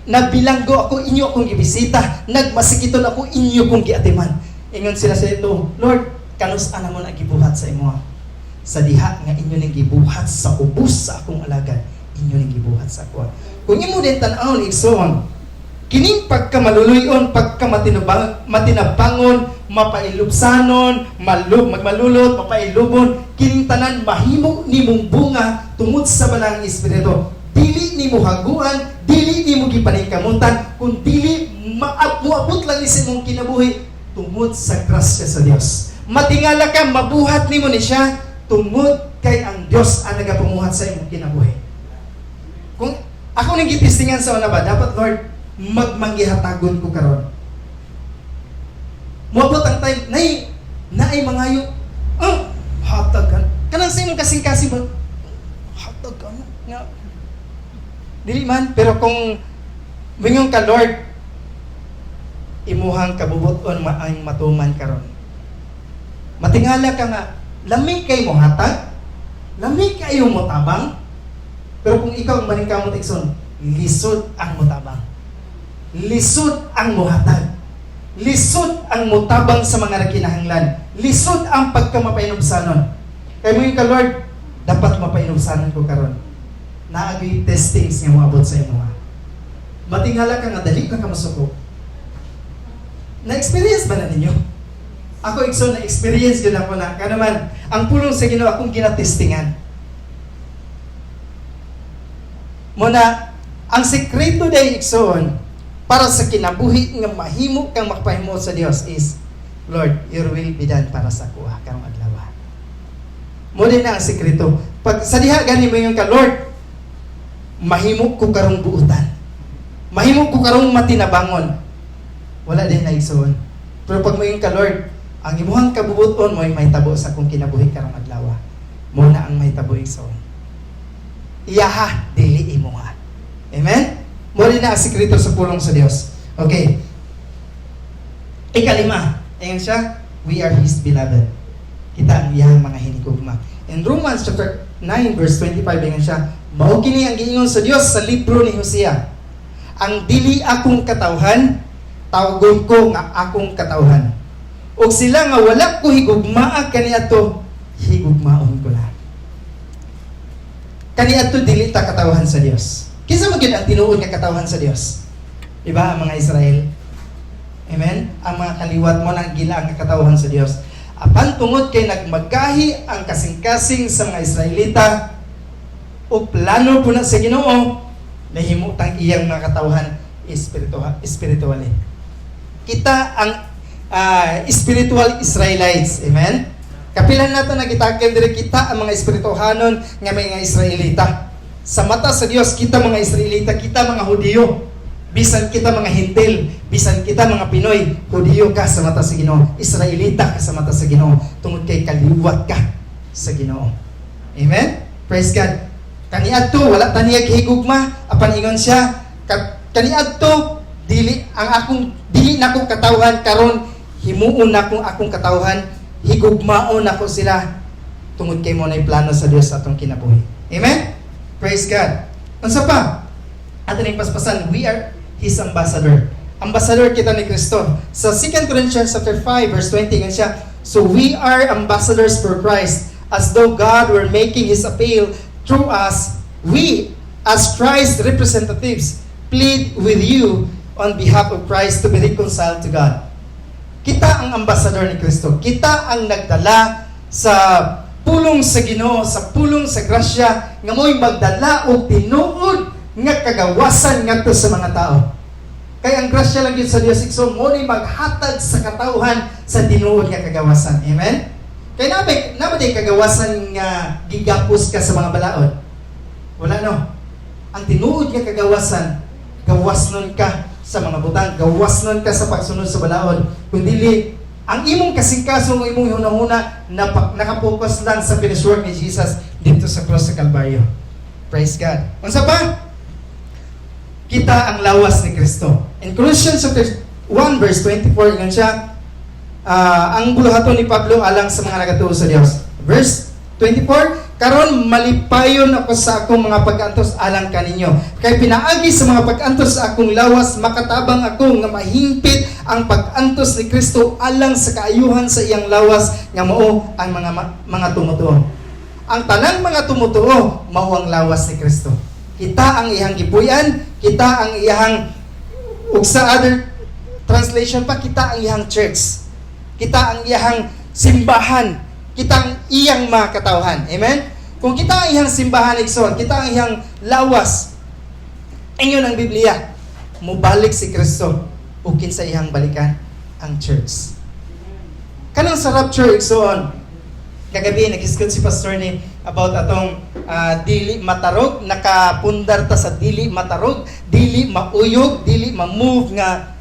Nabilanggo ako, inyo akong gibisita. Nagmasikiton ako, inyo akong giatiman." Ingon sila sa ito, "Lord, kanus-a namo na gibuhat sa imo?" "Sa diha nga inyo ning gibuhat sa ubos sa akong alagad, inyo ning gibuhat sa ako." Kung imo din tan-awon, igsoon, kining pagkamaluluyon, pagka matinabangon, mapailubsanon, magmalulot, mapailubon, kining tanan mahimo nimong bunga tungod sa Balaang Espiritu. Dili nimo haguan, dili nimo gipaningkamutan, kun dili muabot lang ni sa imong kinabuhi tungod sa grasya sa Dios. Matingala ka, mabuhat nimo ni siya tungod kay ang Dios ang nagapamuhat sa imong kinabuhi. Kung ako ning gitistingan sa una ba, dapat, Lord, magmanggihatagon ko karon. Moabot ang time, naay mangayo, oh, hatag ka. Kanang sa imong kasing-kasing ba, hatag ka na. Nga, dili man, pero kung mingon ka, "Lord, imuhang kabubuton maang matuman karon." Matingala ka nga, lami kay mo hatag, lami kayo mo tabang, pero kung ikaw ang maningkamot, igsoon, lisod ang motabang. Lisod ang mohatag. Lisod ang motabang sa mga nagkinahanglan. Lisod ang pagkamapainubsanon. Kaya mo yung ka, "Lord, dapat mapainubsanon ko karon." Naa gyuy testings nga moabot sa imo. Matingala ka nga dali ka masuko. Na-experience ba na ninyo? Ako, igsoon, na-experience yun ako na kanaman, ang pulong sa Ginoo akong ginatestingan. Muna, ang sekreto day, igsoon, Para sa kinabuhi nga mahimo kang makapahimo sa Dios is, "Lord, your will be done para sa akoa karong adlaw." Mao din na ang sekreto. Pag sa diha gani mo yung ka, "Lord, mahimo ko karong buutan. Mahimo ko karong matinabangon." Wala din na, igsoon. Pero pag moingon ka, "Lord, ang imuhang kabubuton mo'y mahitabo sa akong kinabuhi karong adlaw." Mao na ang mahitabo, igsoon. Iyaha, dili imuha. Amen? Mao din na ang sekreto sa pulong sa Dios. Okay. Ikalima, ayan siya, we are His beloved. Kita ang iyang mga hinigugma. In Romans chapter 9 verse 25, ayan siya, "Mao kini ang giingon sa Dios sa libro ni Hosea: Ang dili akong katawhan, tawgon ko nga akong katawhan. Ug sila nga wala ko higugmaa kaniadto, higugmaon ko na." Kaniadto dili ta katawhan sa Dios. Kinsa man gyud ang tinuod nga katawhan sa Dios? Diba ang mga Israel? Amen? Ang mga kaliwat mao nang gila ang katawhan sa Dios. Apan tungod kay nagmagahi ang kasing-kasing sa mga Israelita o plano po na sa Ginoo, nahimutang iyang mga katawhan spiritually. Kita ang spiritual Israelites. Amen? Kapilan nato na gitakel diri, kita ang mga espirituhanon nga mga Israelita. Sa mata sa Dios, kita mga Israelita, kita mga Hudiyo. Bisan kita mga Hentil, bisan kita mga Pinoy, Hudiyo ka sa mata sa Ginoo, Israelita ka sa mata sa Ginoo, tungod kay kaliwat ka sa Ginoo. Amen? Praise God. Kaniadto wala ta niya gihigugma, apan ingon siya, kaniadto dili ang akong dili nako katawhan, karon himuon nako akong katawhan, higugmaon nako sila tungod kay mao nay plano sa Dios sa atong kinabuhi. Amen? Praise God. Unsa pa? Ato ning paspasan, we are His ambassador. Ambassador kita ni Kristo. Sa 2 Corinthians chapter 5 verse 20 nga siya, "So we are ambassadors for Christ, as though God were making His appeal through us. We, as Christ's representatives, plead with you on behalf of Christ to be reconciled to God." Kita ang ambassador ni Kristo. Kita ang nagdala sa pulong sa Ginoo, sa pulong sa grasya, nga mo'y magdala og tinuod nga kagawasan ngadto sa mga tao. Kay ang grasya lang yun sa Dios, igsoon, mao ni maghatag sa katawhan sa tinuod nga kagawasan. Amen? Kay naa ba kagawasan nga gigapos ka sa mga balaod? Wala, no? Ang tinuod nga kagawasan, gawas nun ka sa mga butang, gawas nun ka sa pagsunod sa balaod. Kung dili, ang imong kasingkasong o imong hunahuna nakapokus lang sa finished work ni Jesus dito sa cross sa Kalbaryo. Praise God. Unsa pa? Kita ang lawas ni Kristo. In Colossians chapter 1 verse 24, ingon siya, ang buluhaton ni Pablo alang sa mga nagatuo sa Dios. Verse 24, "Karon malipayon ako sa akong mga pag-antos alang kaninyo. Kay pinaagi sa mga pag-antos sa akong lawas, makatabang ako nga mahingpit ang pag-antos ni Kristo alang sa kaayuhan sa iyang lawas nga mao ang mga tumutuo." Ang tanang mga tumutuo mao ang lawas ni Kristo. Kita ang iyang gipuy-an, kita ang iyang, ug sa other translation pa, kita ang iyang church. Kita ang iyang simbahan. Kita ang iyang mga katawhan. Amen? Kung kita ang iyang simbahan, igsoon, kita ang iyang lawas. Ingon ang Biblia, mubalik si Kristo ug kinsa iyang balikan? Ang church. Kanang sa rapture, igsoon, kagabi nag-discuss si Pastor ni about atong dili matarog, nakapundar ta sa dili matarog, dili mauyog, dili ma-move nga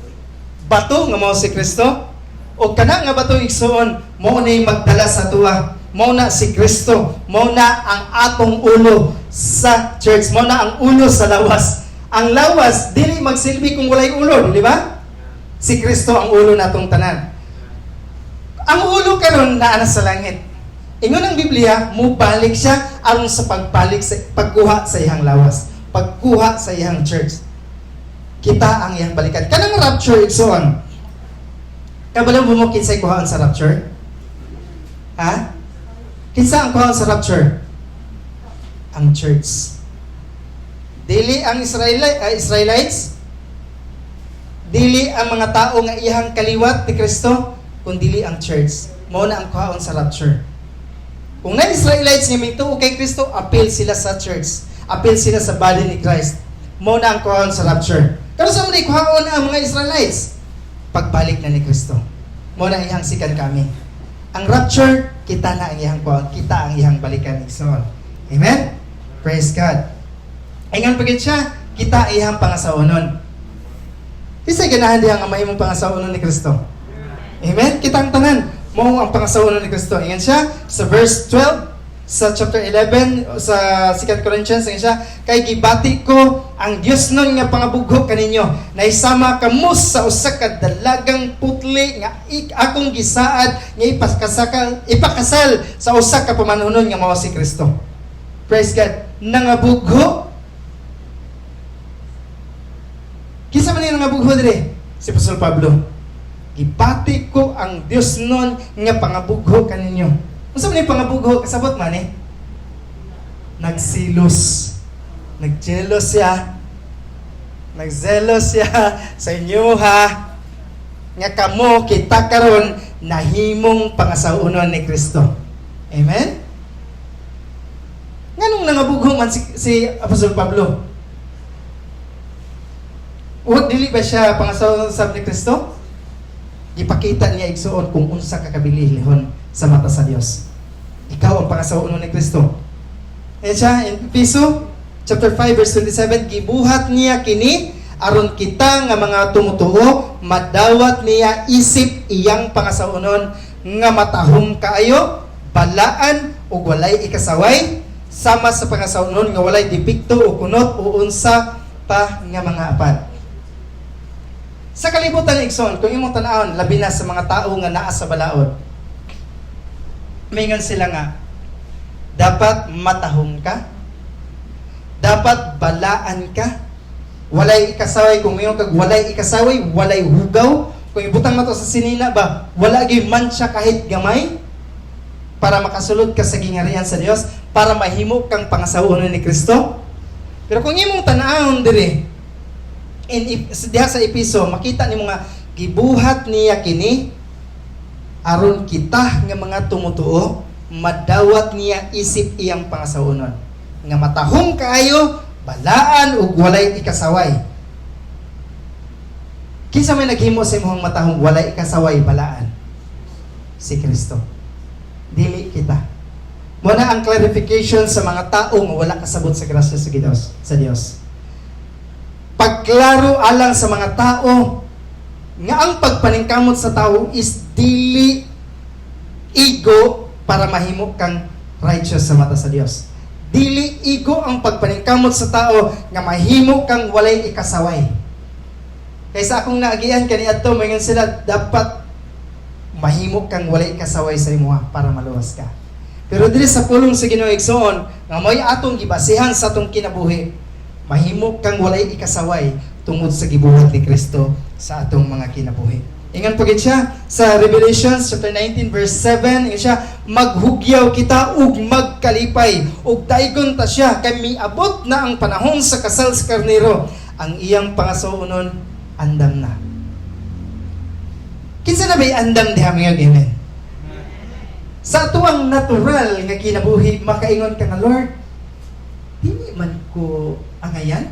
bato nga mao si Kristo. O kana nga bato, igsoon, mao na magdala sa tuwa. Mao na si Kristo, mao na ang atong ulo sa church, mao na ang ulo sa lawas. Ang lawas dili magsilbi kung walay ulo, di ba? Si Kristo ang ulo natong tanan. Ang ulo karon naa na sa langit. Ingon ang Biblia, mubalik siya aron sa pagbalik sa pagkuha sa iyang lawas, pagkuha sa iyang church. Kita ang iyang balikan. Kanang rapture, igsoon. Kabalo mo kinsay kuhaan sa rapture? Ha? Kinsa ang kuhaan sa rapture? Ang church. Dili ang Israelites, dili ang mga tao nga iyang kaliwat ni Kristo, kun dili ang church. Mao na ang kuhaon sa rapture. Kung na Israelites nga mituo kay Kristo, appeal sila sa church. Appeal sila sa body ni Christ. Mao na ang kuhaon sa rapture. Kanus-a man kuhaon ang mga Israelites? Pagbalik na ni Kristo. Mao na iyang second coming. Ang rapture, kita na ang iyang kuhaon, kita ang iyang balikan, igsoon. Amen? Praise God. Ingon pa siya, kita iyang pangasawonon. Kinsa ganahan diha nga mahimong pangasawonon ni Kristo? Amen? Kita ang tanan. Mao ang pangasawonon ni Kristo. Ingon siya sa verse 12 sa chapter 11 sa 2 Corinthians, ingon siya, "Kay gibati ko ang Diosnon nga pangabugho kaninyo, nahisama kamo sa usa ka dalagang putli nga akong gisaad nga ipakasal sa usa ka pamanhunon nga mao si Kristo." Praise God. Nangabugho. Kinsa man yung nangabugho dire? Si Apostol Pablo. "Gibati ko ang Diosnon nga pangabugho kaninyo." Unsa man yung pangabugho? Kasabot man eh. Nagsilos. Nagjelos siya. Nagzelos siya sa inyo ha. Nga kamo, kita karon nahimong pangasawunon ni Kristo. Amen? Nganong nangabugho man si Apostol Pablo? Huwag dili ba siya pangasawa sab ni Kristo? Gipakita niya, igsuon, kung unsa ka kabilihon sa mata sa Dios. Ikaw ang pangasawa ni Kristo. Ayan siya, in Epeso, chapter 5, verse 27, "Gibuhat niya kini, aron kita nga mga tumutuo, madawat niya isip iyang pangasawunon, nga matahom kaayo, balaan, ug walay ikasaway, sama sa pangasawunon nga walay depekto o kunot o unsa pa nga mga apan." Sa kalibutan, igsoon, kung imong tan-awon, labi na sa mga tao nga naa sa balaod, mingon sila nga, dapat matahom ka, dapat balaan ka, walay ikasaway. Kung mayon kag walay ikasaway, walay hugaw, kung ibutang nato sa sinina ba, wala gyud mantsa kahit gamay, para makasulod ka sa gingarian sa Dios, para mahimo kang pangasawonon ni Kristo. Pero kung imong tan-awon diri, diha sa Episo, makita nimo nga gibuhat niya kini aron kita nga mga tumutuo madawat niya isip iyang pangasawonon nga matahom kaayo, balaan ug walay ikasaway. Kinsa may naghimo sa imong matahom, walay ikasaway, balaan? Si Kristo. Dili kita. Mao na ang clarification sa mga tao nga wala kasabot sa grasya sa Dios, sa Dios. Pagklaro alang sa mga tao nga ang pagpaningkamot sa tao is dili igo para mahimo kang righteous sa mata sa Dios. Dili igo ang pagpaningkamot sa tao nga mahimo kang walay ikasaway. Kaysa akong naagian kaniadto, moingon sila dapat mahimo kang walay ikasaway sa imuha para maluwas ka. Pero diri sa pulong sa Ginoo, igsoon, nga mo'y atong gibasihan sa atong kinabuhi, mahimo kang walay ikasaway tungod sa gibuhat ni Kristo sa atong mga kinabuhi. Ingon po gid siya sa Revelations chapter 19 verse 7, ingon siya, "Maghugyaw kita ug magkalipay ug daigon ta siya kay miabot na ang panahon sa kasal sa Karnero. Ang iyang pangasawunon andam na." Kinsa na ba'y andam diha, mga amen? Sa atuang natural nga kinabuhi, makaingon ka nga, "Lord, dili man ko angayan.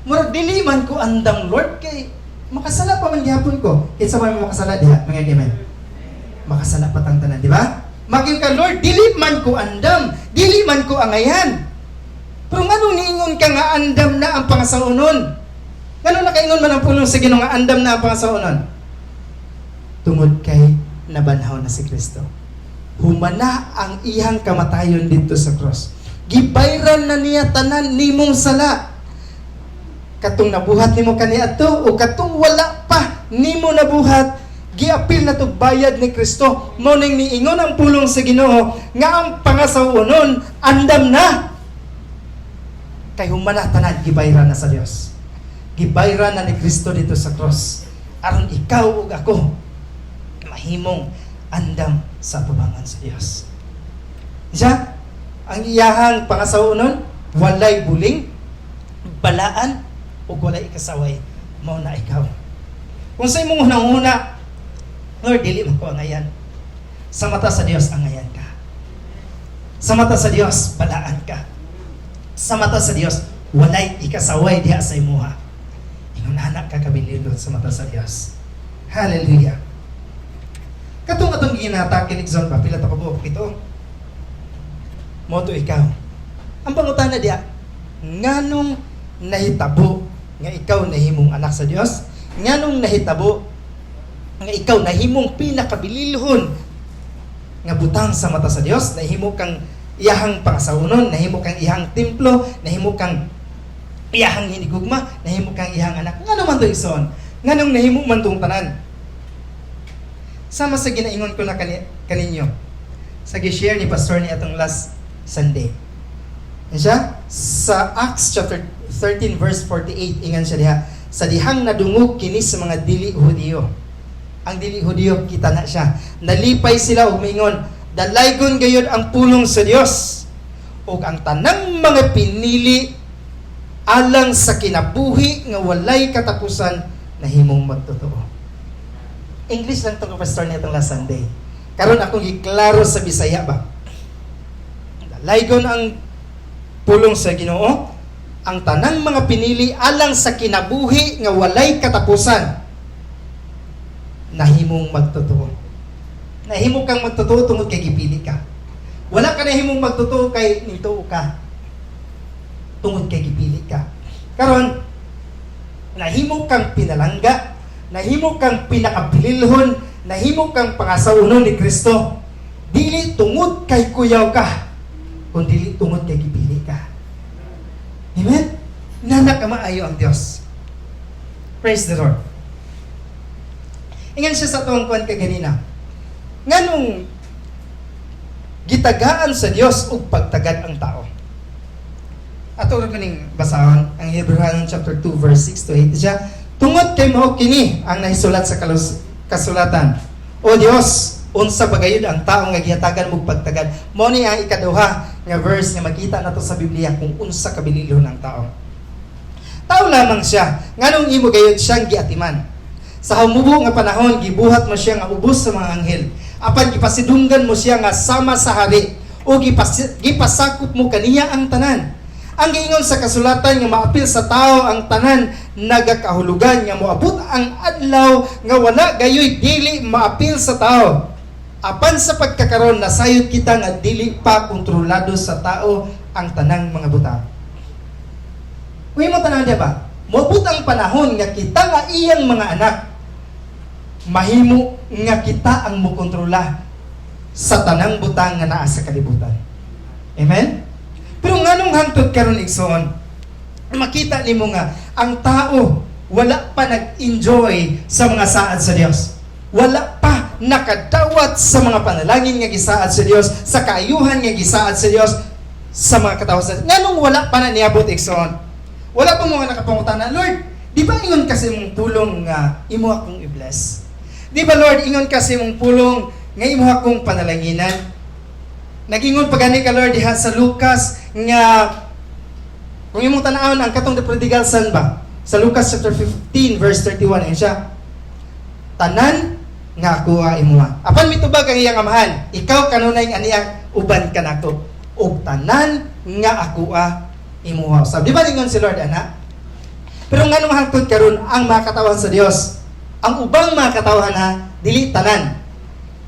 Murag dili man ko andam, Lord, kay makasala pa man gihapon ko." Kinsa man may makasala diha, mga amen? Makasala pa tang tanan, di ba? Maging ka, "Lord, dili man ko andam, dili man ko angayan." Pero nganong niingon ka nga andam na ang pangasawunon? Ngano nakaingon man ang pulong sa Ginoo nga andam na ang pangasawunon? Tungod kay nabanhaw na si Kristo. Humana ang iyang kamatayon dito sa cross. Gibayran na niya tanan nimong sala. Katong nabuhat nimo kaniadto o katong wala pa nimo nabuhat, giapil na tog bayad ni Kristo. Mao ning niingon ang pulong sa Ginoo nga ang pangasawunon andam na. Kay humana tanan, gibayran na sa Dios. Gibayran na ni Kristo dito sa cross. Aron ikaw ug ako mahimong andam sa atubangan sa Dios. Siya, ang iyahang pangasawunon, walay buling, balaan, ug walay ikasaway, mao na ikaw. Kung sa imong hunahuna, "Lord, dili man ko angayan." Sa mata sa Dios, angayan ka. Sa mata sa Dios, balaan ka. Sa mata sa Dios, walay ikasaway diha sa imuha. Ingon Inana ka kabililhon sa mata sa Dios. Hallelujah. Katong atong ginatake ni Zon ba, pila ta kabuok? 7. Mao to ikaw. Ang pangutana diya, nganong nahitabo nga ikaw nahimong anak sa Dios? Nganong nahitabo nga ikaw nahimong pinakabililhon nga butang sa mata sa Dios? Nahimo kang iyahang pangasawunon, nahimo kang iyahang templo, nahimo kang iyahang hinigugma, nahimo kang iyahang anak. Ngano man to, igsoon? Nganong nahimo man tong tanan? Sama sa ginaingon ko na kaninyo, sa gi-share ni Pastor ni atong last Sunday. Yan siya? Sa Acts chapter 13 verse 48, ingan siya diha, sa dihang nadungog kini sa mga dili Hudiyo. Ang dili Hudiyo, kita na siya. Nalipay sila ug miingon, "Dalaygon gayud ang pulong sa Dios ug ang tanang mga pinili alang sa kinabuhi nga walay katapusan nahimong magtotoo." English lang tong pastor niya last Sunday. Karon akong giklaro sa Bisaya ba. Dalaygon ang pulong sa Ginoo, ang tanang mga pinili alang sa kinabuhi nga walay katapusan nahimong magtotoo. Nahimo kang magtotoo tungod kay gipili ka. Wala ka nahimong magtotoo kay nituo ka. Tungod kay gipili ka. Karon, nahimo kang pinalangga, nahimo kang pinakabililhon, nahimo kang pangasawunon ni Kristo. Dili tungod kay kuyaw ka, kundi tungod kay gipili ka. Amen? Nana ka maayo ang Dios. Praise the Lord. Ingan siya sa tuwang kuan kaganina. Nganong gitagaan sa Dios og pagtagad ang tao? Ato ra kaning basahon ang Hebrew chapter 2 verse 6 to 8 siya. Tungod kay mao kini ang nahisulat sa kasulatan. O Dios, unsa ba gayud ang tao nga gihatagan mo pagtagad? Mao ni ang ikaduha nga verse nga makita nato sa Biblia kung unsa kabililhon ang tao. Tao lamang siya, nganong imo gayud siyang giatiman? Sa humubo nga panahon, gibuhat mo siya nga ubos sa mga anghel. Apan gipasidunggan mo siya nga sama sa hari o gipasakop mo kaniya ang tanan. Ang giingon sa kasulatan nga maapil sa tao ang tanan nagakahulugan nga moabot ang adlaw nga wala gayoy dili maapil sa tao. Apan sa pagkakaron, nasayod kita nga dili pa kontrolado sa tao ang tanang mga butang. Uy mo tanan, di ba? Moabot ang panahon nga kita nga iyang mga anak mahimo nga kita ang mokontrola sa tanang butang nga naa sa kalibutan. Amen? Pero nganong hangtod karon, igsoon, makita nimo nga ang tao wala pa nag-enjoy sa mga saad sa Dios. Wala pa nakadawat sa mga panalangin nga gisaad sa Dios, sa kaayuhan nga gisaad sa Dios sa mga katawhan sa. Nganong wala pa na niabot, igsoon? Wala pa mga nakapangutana, "Lord, di ba ingon kasi mong pulong nga imo akong i-bless? Di ba, Lord, ingon kasi mong pulong nga imo akong panalanginan? Nagingon pa gani ka, Lord, diha sa Lucas nga kung imong tan-awon ang katong the prodigal son ba, sa Lucas chapter 15 verse 31, ayun siya, tanan nga ako imuha. Apan mitubag ang iyang amahan, ikaw kanunay aniya uban kanako ug tanan nga ako imuha usab." Di ba ningon si Lord ana? Pero nganong hangtod karon ang mga katawhan sa Dios, ang ubang mga katawhan ha, dili tanan,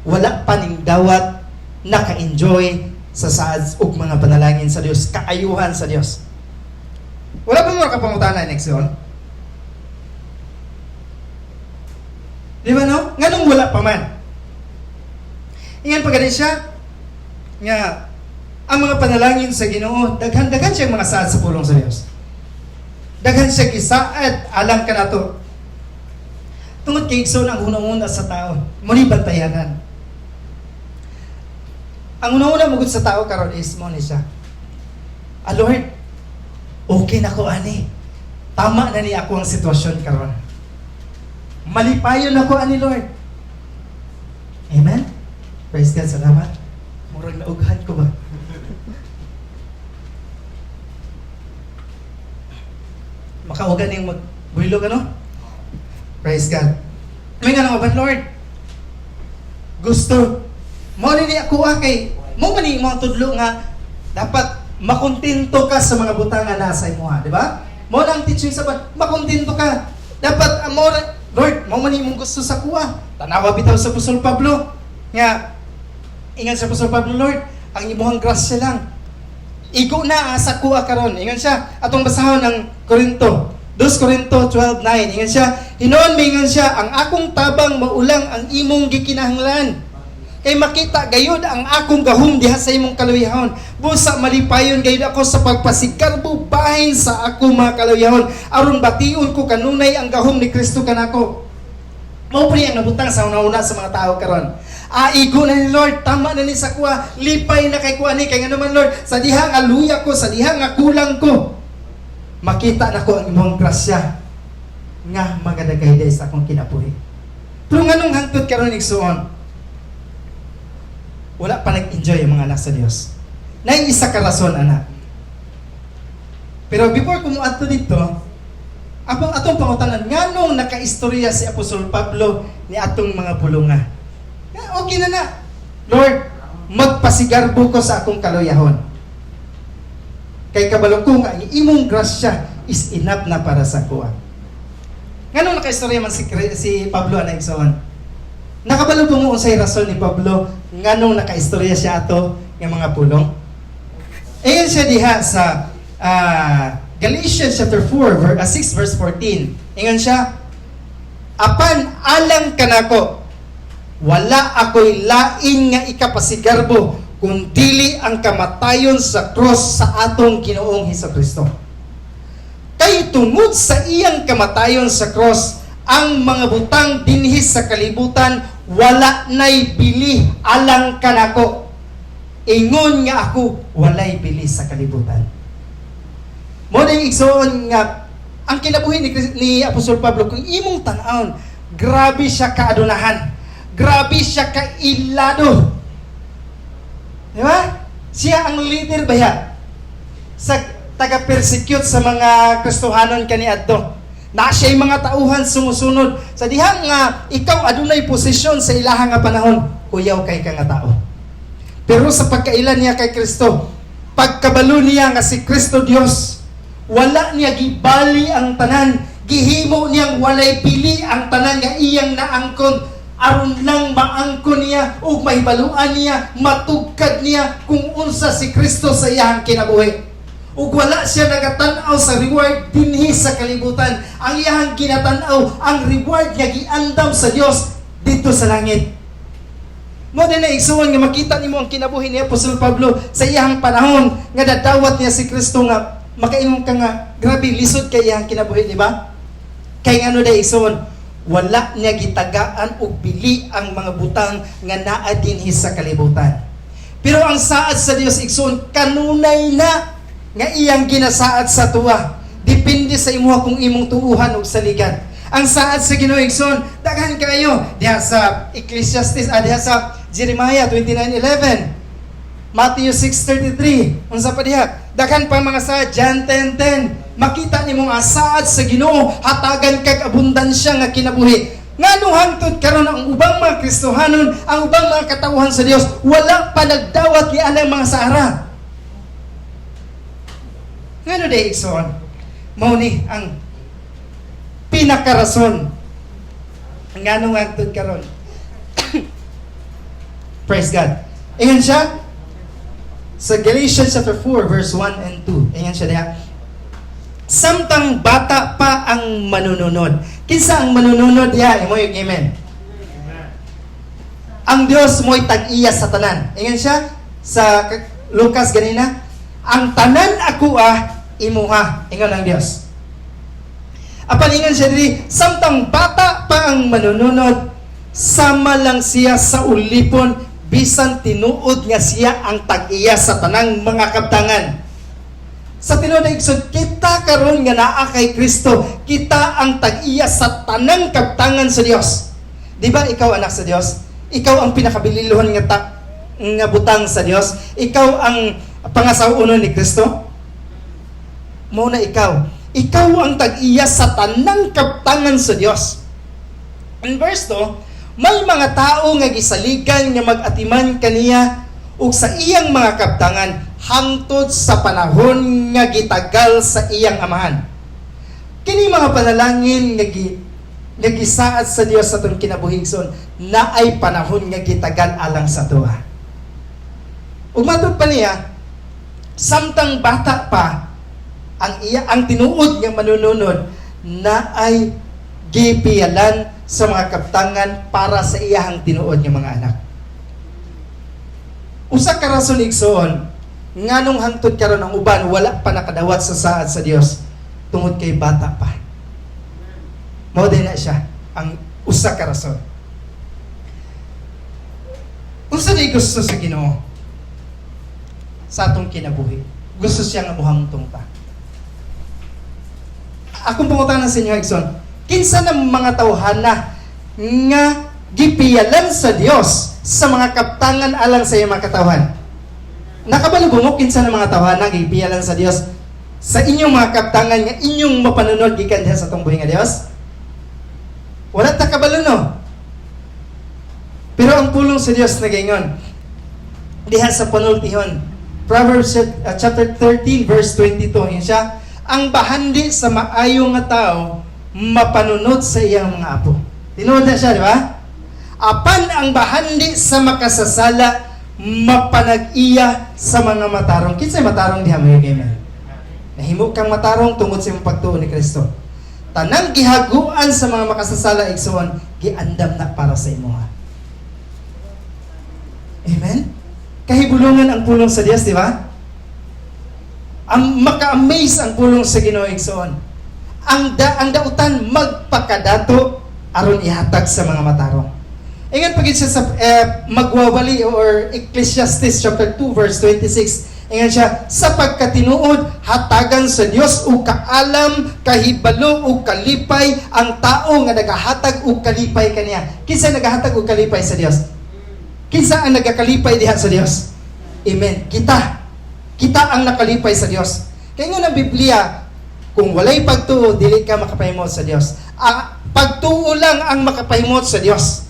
wala pa ning dawat naka-enjoy sa saad ug mga panalangin sa Dios, kaayuhan sa Dios? Wala pa mo kapangutana next yun? Di ba no? Nganong wala pa man? Ingan pa gani siya nga ang mga panalangin sa Ginoo, daghan-daghan siyang mga saad sa pulong sa Dios. Daghan siya gisaad alang kanato. Tungod kay, igsoon, ang una-una sa tao, mo ni bantayanan. Ang una-una mugod sa tao karon is mo ni siya. "Ah, Lord, okay na ko ani. Tama na ni ako ang sitwasyon karon. Malipayon ako ani, Lord." Amen? Praise God, salamat. Murag naughan ko ba? Makaugan yung magbuilog, ano? Praise God. May nga naman, "Lord, gusto, mo ni ako kay, mo man ni mo tudlo nga, dapat makontento ka sa mga butang nga nasa imo, di ba? Mo na ang teaching sa makontento ka. Dapat amo, Lord, mao man imong gusto sa akoa. Tanawa bitaw sa Apostol Pablo nga ingon sa Apostol Pablo, "Lord, ang imuhang grasya lang. Igo na sa akoa karon." Ingon siya, atong basahon ang Korinto 2 Korinto 12:9. Ingon siya, "Hinuon mingon siya, ang akong tabang mao lang ang imong gikinahanglan. Kay makita gayud ang akong gahom diha sa imong kaluyahon. Busa malipayon gayud ako sa pagpasigarbo bahin sa akong mga kaluyahon aron bation ko kanunay ang gahom ni Kristo kanako." Mao pa ang nabutang sa una-una sa mga tao karon. Ah, igo na ni Lord, tama na ni sa akoa, lipay na kay ko ani, kay ngano man, Lord, sa diha nga luya ko, sa diha nga kulang ko, makita nako ang imong grasya nga magadagay sa akong kinabuhi. Pero nganong hangtod karon, igsuon, wala pa nag-enjoy ang mga anak sa Dios? Naay isa ka rason, ana. Pero before ko moadto dito, apong atong pangutanan, nganong nakaistorya si Apostol Pablo ni atong mga pulunga? Nga, okay na na. Lord, magpasigarbo ko sa akong kaluyahon. Kay kabalo ko nga ang imong grasya is enough na para sa akoa. Nganong nakaistorya man si Pablo ana, igsoon? Nakabalo ba mo unsay rason ni Pablo nganong nakaistorya siya ato nga mga pulong? Ayon siya diha sa Galatians chapter 4 verse 6 verse 14. Ingon siya, "Apan alang kanako, wala ako'y lain nga ikapasigarbo kung dili ang kamatayon sa cross sa atong Ginoong Kristo. Kay tungod sa iyang kamatayon sa cross, ang mga butang dinhi sa kalibutan wala nay bili alang kanako. Ingon nga ako walay bili sa kalibutan." Mao na igsoon nga ang kinabuhi ni Apostol Pablo, kung imong tan-awon, grabe siya kaadunahan. Grabe siya kailado. Di ba? Siya ang leader ba ya? Sa taga-persecute sa mga Kristohanon kaniadto. Na siya'y mga tauhan sumusunod. Sa dihang nga ikaw adunay posisyon sa ilaha nga panahon, kuyaw kay ka nga tao. Pero sa pagkaila niya kay Kristo, pagkabalo niya nga si Kristo Dios, wala niya gibali ang tanan, gihimo niyang walay pili ang tanan nga iyang naangkon aron lang maangkon niya ug mahibaluan niya, matugkad niya kung unsa si Kristo sa iyang kinabuhi. Ug wala siya nagatan-aw sa reward dinhi sa kalibutan. Ang iyang ginatan-aw, ang reward nga giandam sa Dios dito sa langit. Mao din na, igsuon, nga makita nimo ang kinabuhi ni Apostol Pablo sa iyang panahon nga dadawat niya si Kristo nga makaingon ka nga grabe lisod kay iyang kinabuhi, di ba? Kay ngano day, igsuon? Wala niya gitagaan og bili ang mga butang nga naa dinhi sa kalibutan. Pero ang saad sa Dios, igsuon, kanunay na nga iyang ginasaad sa atoa. Depende sa imuha kung imong tuuhan og saligan. Ang saad sa Ginoo, igsoon, daghan kayo diha sa Ecclesiastes, diha sa Jeremiah 29:11. Matthew 6:33. Unsa pa diha? Daghan pa mga saad, John 10:10. Makita nimo nga saad sa Ginoo, hatagan kag abundansya nga kinabuhi. Ngano hangtod karon ang ubang mga Kristohanon, ang ubang mga katawhan sa Dios wala pa nagdawat ni anang mga saara? Ngano day, igsoon? Mao ni ang pinakarason ngano hangtod karon. Praise God. Ingon siya sa Galatians chapter 4 verse 1 and 2. Ingon siya diha. Samtang bata pa ang manununod. Kinsa ang manununod diha? Imo yung amen. Ang Dios mo'y tag-iya sa tanan. Ingon siya sa Lucas ganina, "Ang tanan ako imuha." Ingon ang Dios. Apan ingon siya diri, samtang bata pa ang manununod, sama lang siya sa ulipon bisan tinuod nga siya ang tag-iya sa tanang mga kabtangan. Sa tinuod na, igsoon, kita karon nga naa kay Kristo, kita ang tag-iya sa tanang kabtangan sa Dios. Di ba ikaw anak sa Dios? Ikaw ang pinakabililhon nga butang sa Dios. Ikaw ang pangasaw-onon ni Kristo. Mao na ikaw. Ikaw ang tag-iya sa tanang kabtangan sa Dios. In verse 2, may mga tao nga gisaligan nga mag-atiman kaniya ug sa iyang mga kabtangan hangtod sa panahon nga gitagal sa iyang amahan. Kini mga panalangin nga gisaad sa Dios sa atong kinabuhi, igsoon, naay panahon nga gitagal alang sa atoa. Ug matud pa niya, samtang bata pa ang iya ang tinuod nga manununod, naay gipiyalan sa mga kaptangan para sa iyahang tinuod nga mga anak. Usa ka rason, igsoon, nganong hangtod karon ang uban wala pa nakadawat sa saad sa Dios, tungod kay bata pa. Mao din na siya ang usa ka rason. Unsa di gusto sa Ginoo sa atong kinabuhi? Gusto siya nga muhamtong ta. Akong pangutana sa inyo, igsoon, kinsa na mga tawhana nga gipiyalan sa Dios sa mga kaptangan alang sa iyang mga katawhan? Nakabalo mo kinsa na mga tawhana gipiyalan sa Dios sa inyong mga kaptangan nga inyong mapanunod gikan diha sa atong buhi nga Dios? Wala ta kabalo, no? Pero ang pulong sa Dios nagaingon diha sa panultihon. Proverbs chapter 13 verse 22, yun siya, ang bahandi sa maayo nga tao mapanunod sa iyang mga apo. Tinuod na siya, di ba? Apan ang bahandi sa makasasala mapanag-iya sa mga matarong. Kinsay matarong diha mo? Amen. Nahimo kang matarong tungod sa imong pagtuo ni Kristo. Tanang gihaguan sa mga makasasala, igsoon, giandam na para sa imuha. Amen? Kahibulungan ang pulong sa Dios, di ba? Ang maka-amaze ang pulong sa Ginoo, igsoon. Ang dautan magpakadato aron ihatag sa mga matarong. Ingon pagid siya sa Magwawali or Ecclesiastes chapter 2 verse 26. Ingon siya, sa pagkatinuod, hatagan sa Dios og kaalam, kahibalo ug kalipay ang tao nga nagahatag og kalipay kaniya. Kinsa nagahatag og kalipay sa Dios? Kinsa ang nagakalipay diha sa Dios? Amen. Kita. Kita ang nakalipay sa Dios. Kaya nga ng Biblia, kung walay pagtuo, dili ka makapahimot sa Dios. Ang pagtuo lang ang makapahimot sa Dios.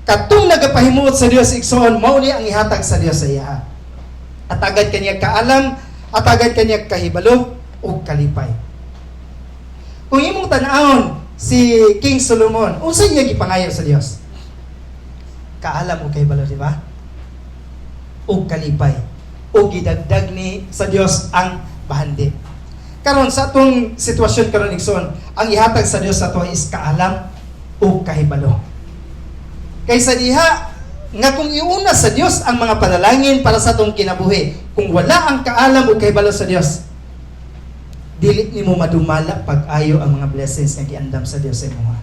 Katong nagapahimuot sa Dios, igsoon, mao ni ang ihatag sa Dios sa iya. Atagan kaniya kaalam, atagan kaniya kahibalo ug kalipay. Kung imong tan-awon si King Solomon, unsa niya gipangayo sa Dios? Kaalam ug kahibalo, di ba? Ug kalipay. Ug gidagdag ni sa Dios ang bahandi. Karon sa atong sitwasyon karon, igsoon, ang ihatag sa Dios sa ato is kaalam ug kahibalo. Kaysa diha nga kung iuna sa Dios ang mga panalangin para sa atong kinabuhi, kung wala ang kaalam ug kahibalo sa Dios, dili nimo madumala pag-ayo ang mga blessings nga giandam sa Dios sa imuha.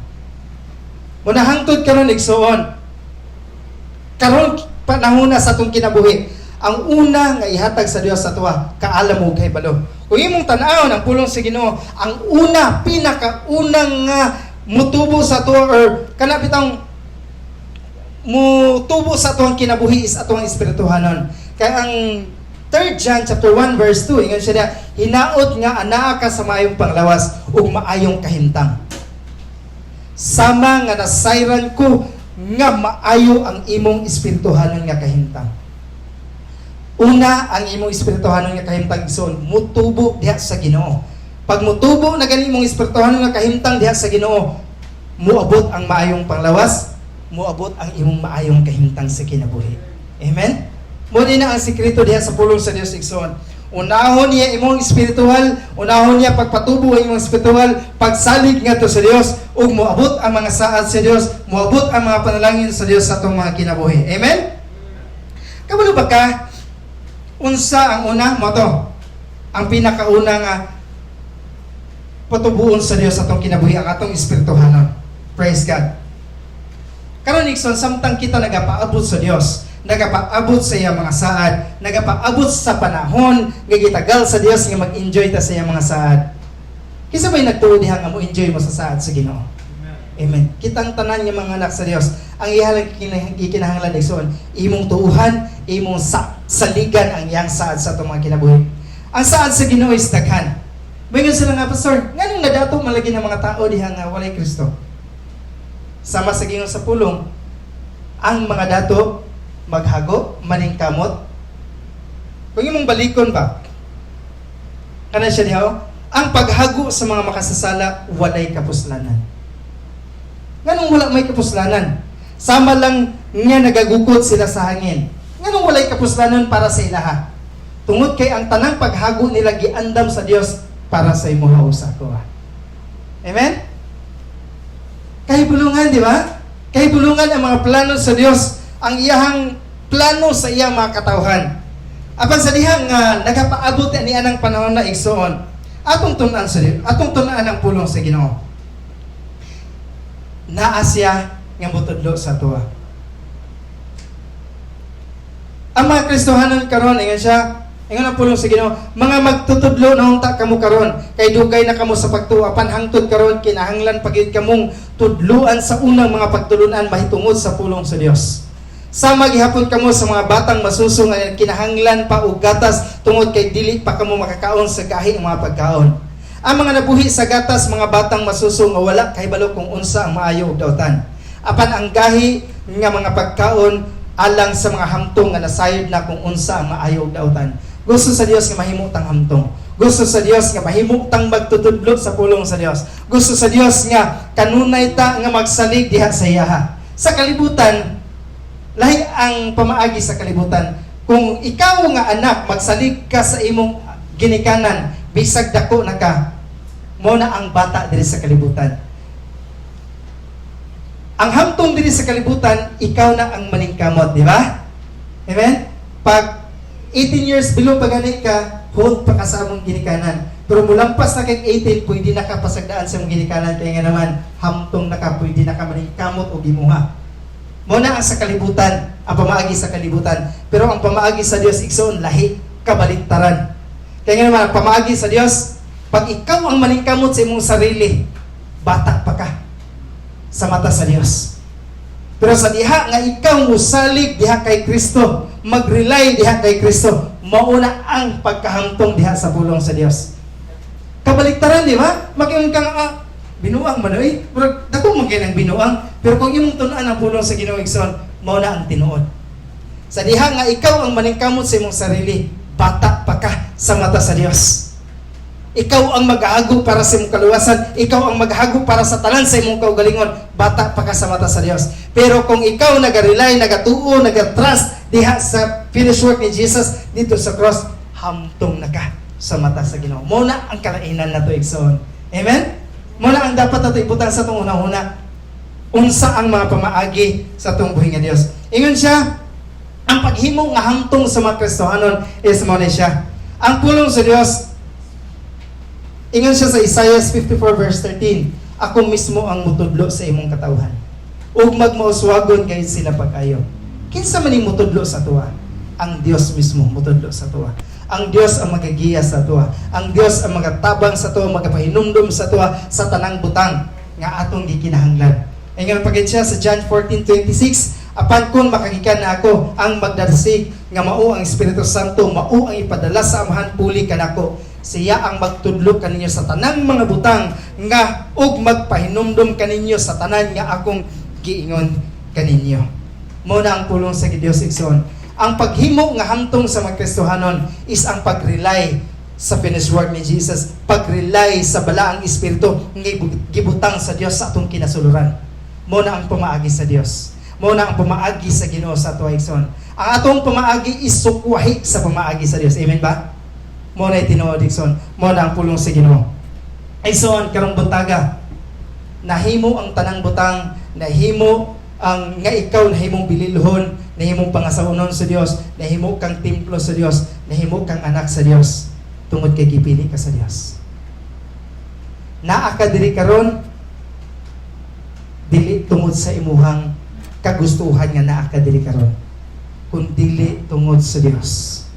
Muna hangtod karon, igsoon, karon panahon na sa atong kinabuhi, ang una nga ihatag sa Dios sa atoa, kaalam ug kahibalo. Kung imong tan-awon ang pulong sa Ginoo, ang una, pinakaunang nga mutubo sa atoa or kana bitang mutubo sa atuang kinabuhi is atuang espirituhanon. Kaya ang 3 John chapter 1 verse 2, ingon siya diha, hinaot nga anaa ka sa maayong panglawas ug maayong kahimtang. Sama nga nasayran ko nga maayo ang imong espirituhanon nga kahimtang. Una, ang imong espirituhanon nga kahimtang, igsoon, mutubo diha sa Ginoo. Pag mutubo na gani imong espirituhanon nga kahimtang diha sa Ginoo, muabot ang maayong panglawas, muabot ang imong maayong kahimtang sa kinabuhi. Amen? Mo ni na ang sekreto diha sa pulong sa Dios, igsoon. Unahon niya imong espiritual, unahon niya pagpatubo ang imong espiritual, pagsalig ngadto sa Dios ug moabot ang mga saad sa Dios, moabot ang mga panalangin sa Dios sa atong mga kinabuhi. Amen? Kabalo ba ka unsa ang una mo to? Ang pinakauna nga patubuon sa Dios sa atong kinabuhi, ang atong espirituhanon. Praise God. Karon, igsoon, samtang kita nagapaabot sa Dios, nagapaabot sa iyang mga saad, nagapaabot sa panahon nga gitagal sa Dios nga mag-enjoy ta sa iyang mga saad. Kinsa ba'y nagtuo diha nga mo enjoy mo sa saad sa Ginoo? Amen. Kitang tanan nga mga anak sa Dios, ang ihalang gikinahanglan, igsoon, imong tuuhan, imong saligan ang iyang saad sa atong mga kinabuhi. Ang saad sa Ginoo is daghan. Moingon sila nga, "Pastor, nganong nadato man lagi ng mga tao diha nga walay Kristo?" Sama sa gingon sa pulong, ang mga dato maghago, maningkamot. Kung imong balikon ba, kana siya diha, oh, Ang paghago sa mga makasasala, walay kapuslanan. Nganong wala may kapuslanan? Sama lang nga nagagukod sila sa hangin. Nganong walay kapuslanan para sa ilaha? Tungod kay ang tanang paghago nila giandam sa Dios para sa imuha o sa akoa. Amen? Kahibulungan, di ba? Kahibulungan ang mga plano sa Dios, ang iyahang plano sa iyang mga katawhan. Apan sa diha nga nagapaabot ani anang panahon na, igsoon, atong tun-an sa Dios, atong tun-an ang pulong sa Ginoo. Naa siya nga motudlo sa atoa. Ang mga Kristohanon karon, ingon siya, ingon ang pulong sa Ginoo, "Mga magtutudlo na unta kamo karon, kay dugay na kamo sa pagtuo, apan hangtod karon kinahanglan pa gyud kamong tudluan sa unang mga pagtulunan mahitungod sa pulong sa Dios. Sama gihapon kamo sa mga batang masuso nga kinahanglan pa og gatas tungod kay dili pa kamo makakaon sa gahi ang mga pagkaon. Ang mga nabuhi sa gatas, mga batang masuso nga wala kahibalo kung unsa ang maayo ug dautan. Apan ang gahi nga mga pagkaon alang sa mga hamtong nga nasayod na kung unsa ang maayo ug dautan." Gusto sa Dios nga mahimo tang hamtong. Gusto sa Dios nga mahimo tang magtutudlo sa pulong sa Dios. Gusto sa Dios nga kanunay ta nga magsalig diha sa iyaha. Sa kalibutan, lahi ang pamaagi sa kalibutan. Kung ikaw nga anak magsalig ka sa imong ginikanan, bisag dako na ka, mao na ang bata diri sa kalibutan. Ang hamtong diri sa kalibutan, ikaw na ang maningkamot, di ba? Amen? Pag 18 years below pa gani ka, hold pa ka sa among ginikanan. Pero mulampas na kay 18, pwede na ka pasagdaan sa imong ginikanan, kaya nga naman, hamtong na ka, pwede na ka maningkamot og imuha. Mao na ang sa kalibutan, ang pamaagi sa kalibutan. Pero ang pamaagi sa Dios, igsoon, lahi, kabaliktaran. Kaya nga naman, ang pamaagi sa Dios, pag ikaw ang maningkamot sa imong sarili, bata pa ka sa mata sa Dios. Pero sa diha nga ikaw musalig diha kay Kristo, mag-rely diha kay Kristo, mauna ang pagkahamtong diha sa pulong sa Dios. Kabaliktaran, di ba? Mag-ingon kang, "Ah, binuang man oy." Pero dako man kay ng binuang. Pero kung imong tun-an ang pulong sa Ginoo, igsoon, mao na ang tinuod. Sa diha nga ikaw ang maningkamot sa imong sarili, bata pa ka sa mata sa Dios. Ikaw ang maghago para sa imong kaluwasan, ikaw ang maghago para sa tanan sa imong kaugalingon, bata pa ka sa mata sa Dios. Pero kung ikaw naga-rely, nagatuo, naga-trust diha sa finished work ni Jesus dito sa cross, hamtong na ka sa mata sa Ginoo. Mao na ang kalainan nato, igsoon. Amen? Mao na ang dapat nato ibutang sa atong una-una. Unsa ang mga pamaagi sa atong buhi nga Dios. Ingon siya, ang paghimo nga hamtong sa mga Kristohanon is mao ni siya. Ang pulong sa Dios, ingon siya sa Isaiah 54 verse 13, "Ako mismo ang mutudlo sa imong katawhan, ug magmauswagon gayud sila pag-ayo." Kinsa man ning mutudlo sa atoa? Ang Dios mismo mutudlo sa atoa. Ang Dios ang magagiya sa atoa. Ang Dios ang magatabang sa atoa, magapahinumdum sa atoa sa tanang butang nga atong gikinahanglan. Ingon pa gid siya sa John 14:26, "Apan kung makagikan na ako, ang magdasig nga mao ang Espiritu Santo, mao ang ipadala sa Amahan puli kanako. Siya ang magtudlo kaninyo sa tanang mga butang nga ug magpahinumdum kaninyo sa tanan nga akong giingon kaninyo." Mao na ang pulong sa Dios, igsoon. Ang paghimo nga hamtong sa mga Kristohanon is ang pag-rely sa finished work ni Jesus, pag-rely sa balaang espiritu nga gibutang sa Dios sa atong kinasuluran. Mao na ang pamaagi sa Dios. Mao na ang pamaagi sa Ginoo sa ato, igsoon. Ang atong pamaagi is sukwahi sa pamaagi sa Dios. Amen ba? Mao na tinuod, igsoon. Mao na ang pulong sa Ginoo. Igsoon, karong buntaga, nahimo ang tanang butang, nahimo ang nga ikaw nahimong bililhon, nahimong pangasawonon sa Dios, nahimo kang templo sa Dios, nahimo kang anak sa Dios tungod kay gipili ka sa Dios. Naa ka diri karon dili tungod sa imuhang kagustuhan nga naa ka diri karon, kun dili tungod sa Dios.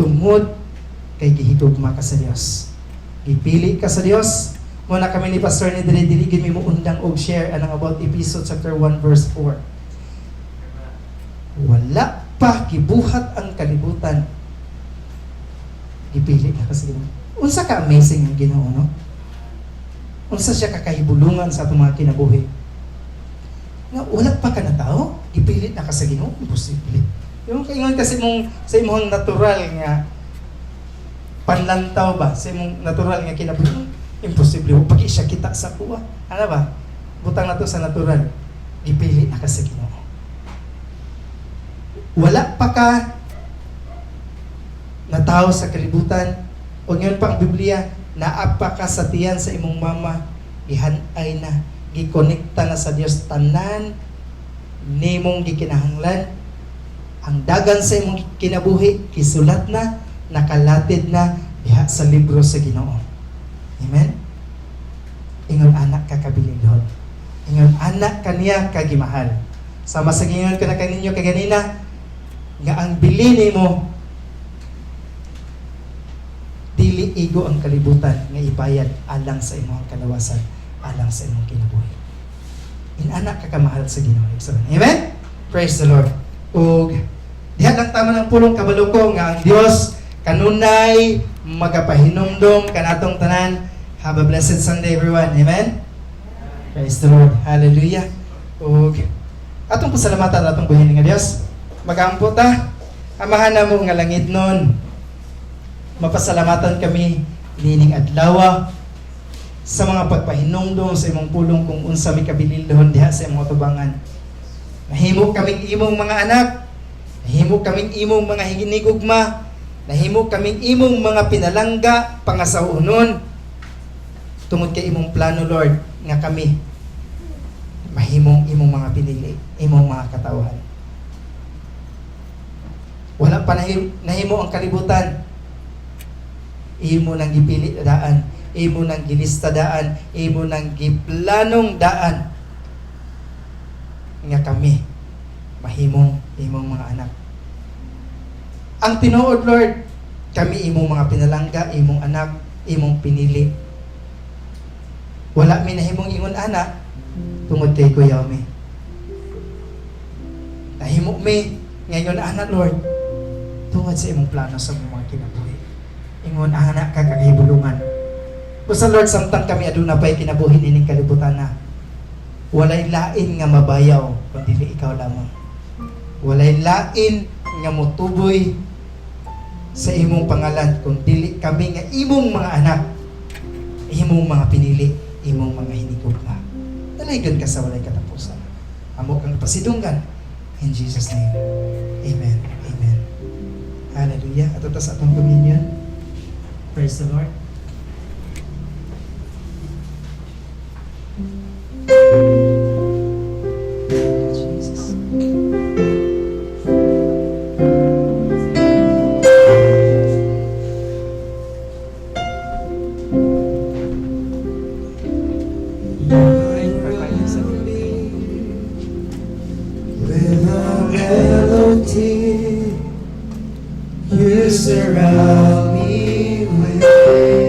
Tungod kay gihigugma ka sa Dios. Gipili ka sa Dios. Mao na kami ni Pastor ni diri, dili gid mi mo undang og share anang about Ephesians chapter 1 verse 4. Wala pa gibuhat ang kalibutan, gipili na ka sa Ginoo. Unsa ka amazing ang Ginoo, no? Unsa siya kakahibulungan sa atong mga kinabuhi? Nga wala pa ka na tao, gipili na ka sa Ginoo, imposible. Yung kaingon kasi mong sa imong natural nga Panlantaw ba sa imong natural nga kinabuhi? Imposible wa pag siya kita sa kuha. Ano ba? Butang nato sa natural. Gipili na ka sa Ginoo. Wala pa ka natawo sa kalibutan o ngayon pa ang Biblia, naa pa ka sa tiyan sa imong mama, gihanay na, gikonekta na sa Dios tanan nimong gikinahanglan. Ang dagan sa imong kinabuhi gisulat na, nakalatid na diha sa libro sa Ginoo. Amen. Ingon anak ka kabililhon, ingon anak kaniya kagimahal. Sama sa gingon ko na kaninyo kaganina nga ang bili nimo, dili igo ang kalibutan nga ibayad alang sa imong kalawasan, alang sa imong kinabuhi. Inana ka kamahal sa Ginoo. Amen. Praise the Lord. Ug diha lang tama ng pulong, kabalo ko nga ang Dios kanunay magapahinumdom kanatong tanan. Have a blessed Sunday, everyone. Amen. Praise the Lord. Hallelujah. Ug atong pasalamatan atong buhi nga Dios. Magampo ta. Amahan namo nga langitnon, mapasalamatan kami nining adlaw sa mga pagpahinumdom sa imong pulong kung unsa mi kabililhon diha sa imong atubangan. Nahimo kaming imong mga anak, nahimo kaming imong mga hinigugma, nahimo kaming imong mga pinalangga, pangasawunon. Tungod kay imong plano, Lord, nga kami mahimong imong mga pinili, imong mga katawhan. Wala pa nahimo ang kalibutan, imo nang gipili daan, imo nang gilista daan, imo nang giplanong daan nga kami mahimong imong mga anak. Ang tinuod, Lord, kami imong mga pinalangga, imong anak, imong pinili. Wala mi nahimong ingon ana tungod kay kuyaw mi. Nahimo mi ngayon ana, Lord, tungod sa imong plano sa imong mga kinabuhi. Ingon ana ka kakahibulungan. Busa, Lord, samtang kami aduna pa'y kinabuhi nining kalibutan na, walay lain nga mabayaw kundi ikaw lamang. Walay lain nga motuboy sa imong pangalan kung dili kami nga imong mga anak, imong mga pinili, imong mga hinigugma. Dalaygon ka sa walay katapusan. Amo kang pasidunggan. In Jesus' name. Amen. Amen. Hallelujah. Ato ta sa atong communion. Praise the Lord. Jesus. With a melody, you surround me with.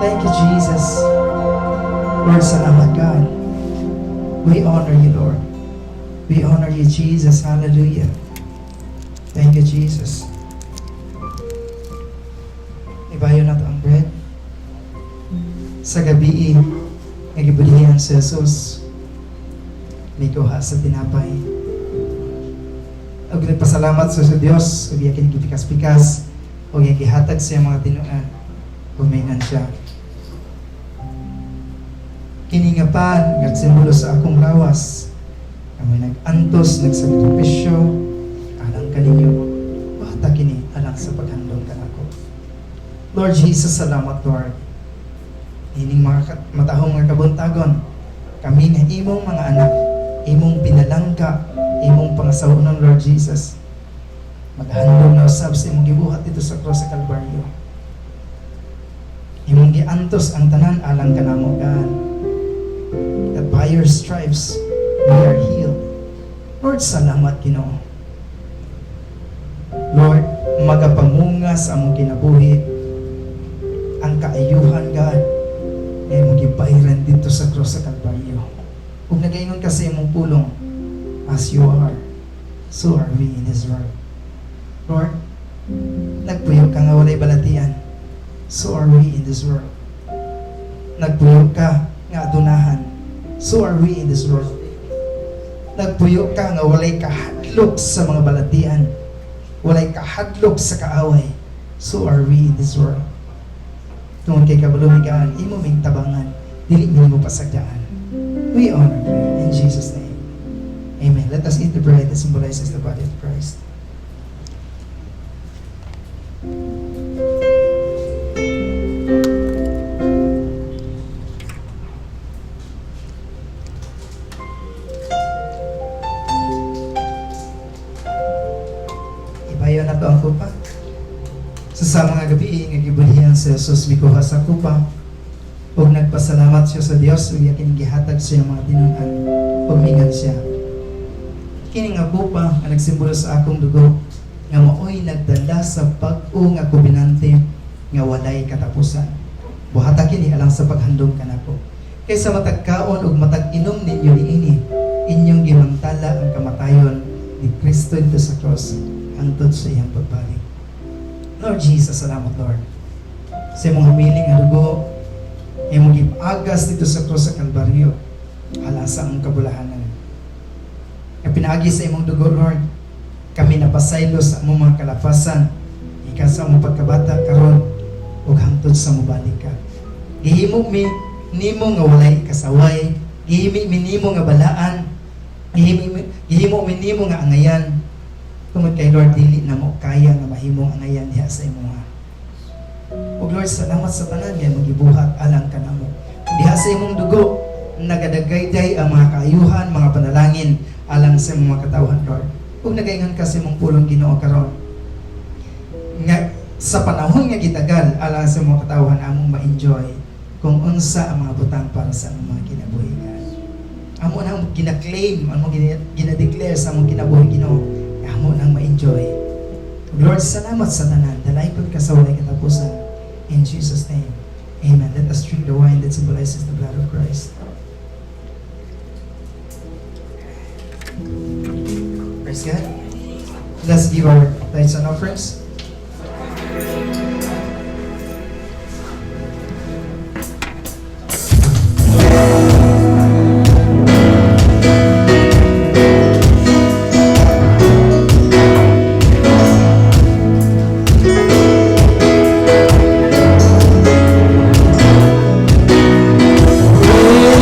Thank you, Jesus. Lord, salamat, God. We honor you, Lord. We honor you, Jesus. Hallelujah. Thank you, Jesus. Ibayo nato ang bread. Sa gabi, nga gibudhian si Jesus, mikuha sa tinapay. Ug nagpasalamat sa Dios, ug iya kini gipikas-pikas, ug iya gihatag sa iyang mga tinunan. Ug miingon siya, "Kini nga pan nga simbolo sa akong lawas, kamo nag-antos, nagsakripisyo alang kaninyo. Buhata kini alang sa paghandom kanako." Lord Jesus, salamat, Lord. Ining mga matahong mga kabuntagon, kami nga imong mga anak, imong pinalangka, imong pangasawonon, Lord Jesus. Maghandom na usab sa imong gibuhat dito sa cross sa Kalbaryo. Imong giantos ang tanan alang kanamo, God. That by your stripes we are healed. Lord, salamat, Ginoo. Lord, magapamunga sa among kinabuhi ang kaayuhan, God, nga imong gibayran dito sa cross sa Kalbaryo. Ug nagaingon ka sa imong pulong, "As you are, so are we in this world." Lord, nagpuyo ka nga walay balatian, so are we in this world. Nagpuyo ka nga adunahan, so are we in this world. Nagpuyo ka nga walay kahadlok sa mga balatian, walay kahadlok sa kaaway, so are we in this world. Tungod kay kabalo mi, God, imo ming tabangan, dili mi mo pasagdaan. We honor you in Jesus' name. Amen. Let us eat the bread that symbolizes the body of Christ. Ibayo nato ang kupa. Sa sama nga gabi nga gibudhian si Jesus, mikuha sa kupa ug nagpasalamat siya sa Dios ug iya kining gihatag sa iyang mga tinun-an ug mingon siya, "Kini nga kupa nga nagsimbolo sa akong dugo nga maoy nagdala sa bag-o nga kobenante nga walay katapusan. Buhata kini alang sa paghandom kanako. Kay sa matag kaon ug matag inom ninyo niini, inyong gimantala ang kamatayon ni Kristo dito sa cross hangtod sa iyang pagbalik." Lord Jesus, salamat, Lord. Sa imong hamiling nga dugo, imong gipagas dito sa cross sa Kalbaryo, alang sa among kabulahanan. Nga pinaagi sa imong dugo, Lord, kami napasaylo sa among mga kalapasan, gikan sa among pagkabata karon ug hangtod sa mobalik ka. Gihimo mi nimo nga walay kasaway, gihimo mi nimo nga balaan, gihimo mi nimo nga angayan. Tungod kay, Lord, dili namo kaya nga mahimong angayan diha sa imuha. Ug Lord, salamat sa tanan nga imong gibuhat alang kanamo. Diha sa imong dugo, nagadagayday ang mga kaayuhan, mga panalangin alang sa imong mga katawhan, Lord. Ug nagaingon ka sa imong pulong, Ginoo, karon nga sa panahon nga gitagal alang sa imong katawhan, among ma-enjoy kung unsa ang mga butang para sa among mga kinabuhi, God. Amo nang gina-claim, amo gina-declare sa among kinabuhi, Ginoo, nga amo nang ma-enjoy. Lord, salamat sa tanan. Dalaygon ka sa walay katapusan. In Jesus' name, amen. Let us drink the wine that symbolizes the blood of Christ. Praise God. Let's give our tithes and offerings.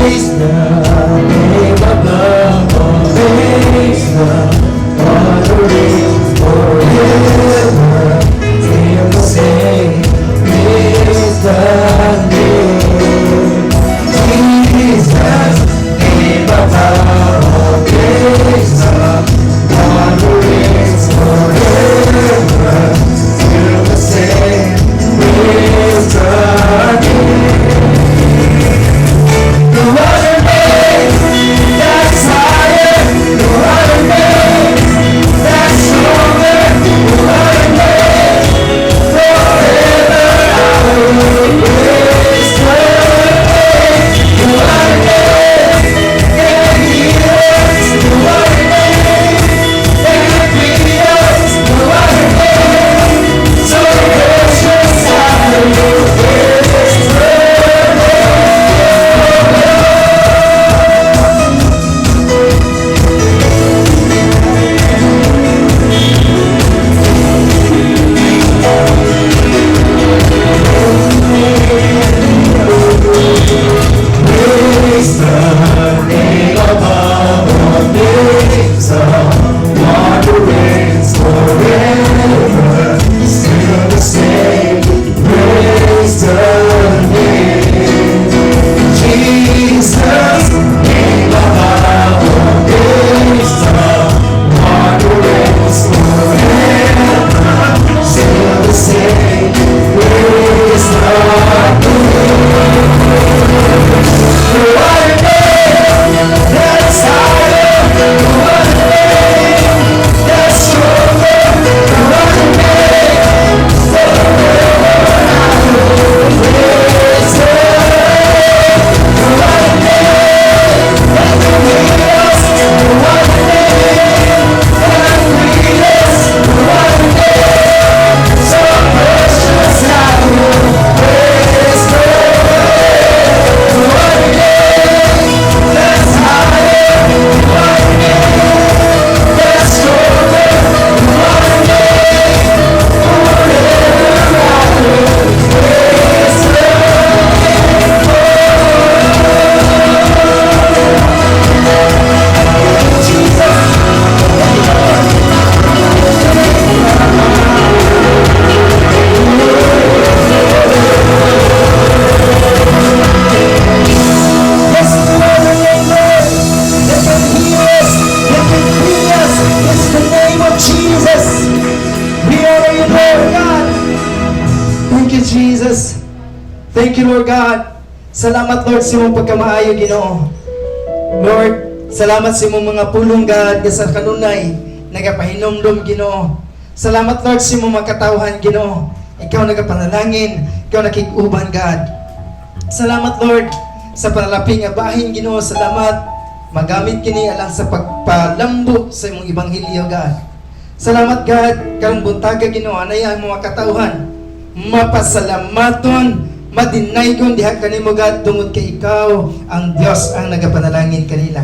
Praise the name above all names, the one who reigns forever. Salamat, Lord, sa imong pagkamaayo, Ginoo. Lord, salamat sa imong mga pulong, God, nga sa kanunay nagapahinumdum, Ginoo. Salamat, Lord, sa imong mga katawhan, Ginoo. Ikaw nagapanalangin, ikaw nakig-uban, God. Salamat, Lord, sa panalaping nga bahin, Ginoo. Salamat magamit kini alang sa pagpalambo sa imong ebanghelyo, God. Salamat, God, karong buntaga, Ginoo, anay ang mga katawhan mapasalamaton, madinaygon diha kanimo, God, tungod kay ikaw ang Dios ang nagapanalangin kanila.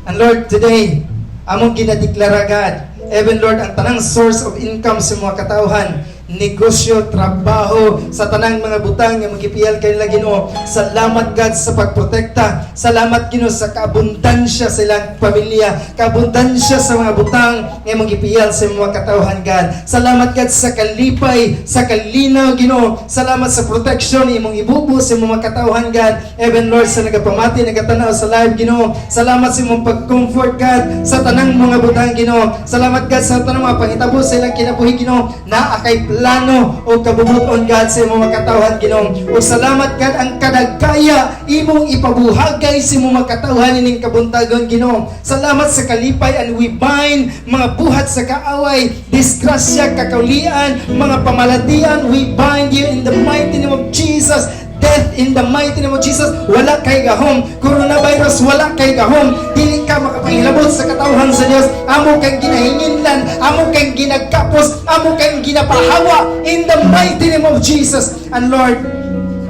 And Lord, today, among ginadeklara, God, even, Lord, ang tanang source of income sa mga katawhan, negosyo, trabaho, sa tanang mga butang nga magipiyal kanila, Ginoo. Salamat, God, sa pagprotekta. Salamat, Ginoo, sa kaabundansya sa ilang pamilya, kaabundansya sa mga butang nga magipiyal sa mga katawhan, God. Salamat, God, sa kalipay, sa kalinaw, Ginoo. Salamat sa protection imong ibubo sa mga katawhan, God. Even, Lord, sa nagapamati, nagatanaw sa live, Ginoo. Salamat sa imong pag-comfort, God, sa tanang mga butang, Ginoo. Salamat, God, sa tanang mga pangitabo sa ilang kinabuhi, Ginoo. Naa kay plano o kabubuton, God, sa imong mga katawhan, Ginoo. O salamat, God, ang kadagkaya imong ipabuhagay sa imong mga katawhan ining kabuntagon, Ginoo. Salamat sa kalipay, and we bind mga buhat sa kaaway, disgrasya, kakaulian, mga pamalatian, we bind you in the mighty name of Jesus. Death, in the mighty name of Jesus, wala kay gahom. Coronavirus, wala kay gahom. Dili ka makapangilabot sa katawhan sa Dios. Amo kang ginahinginlan, amo kang ginagkapos, amo kang ginapahawa in the mighty name of Jesus. And Lord,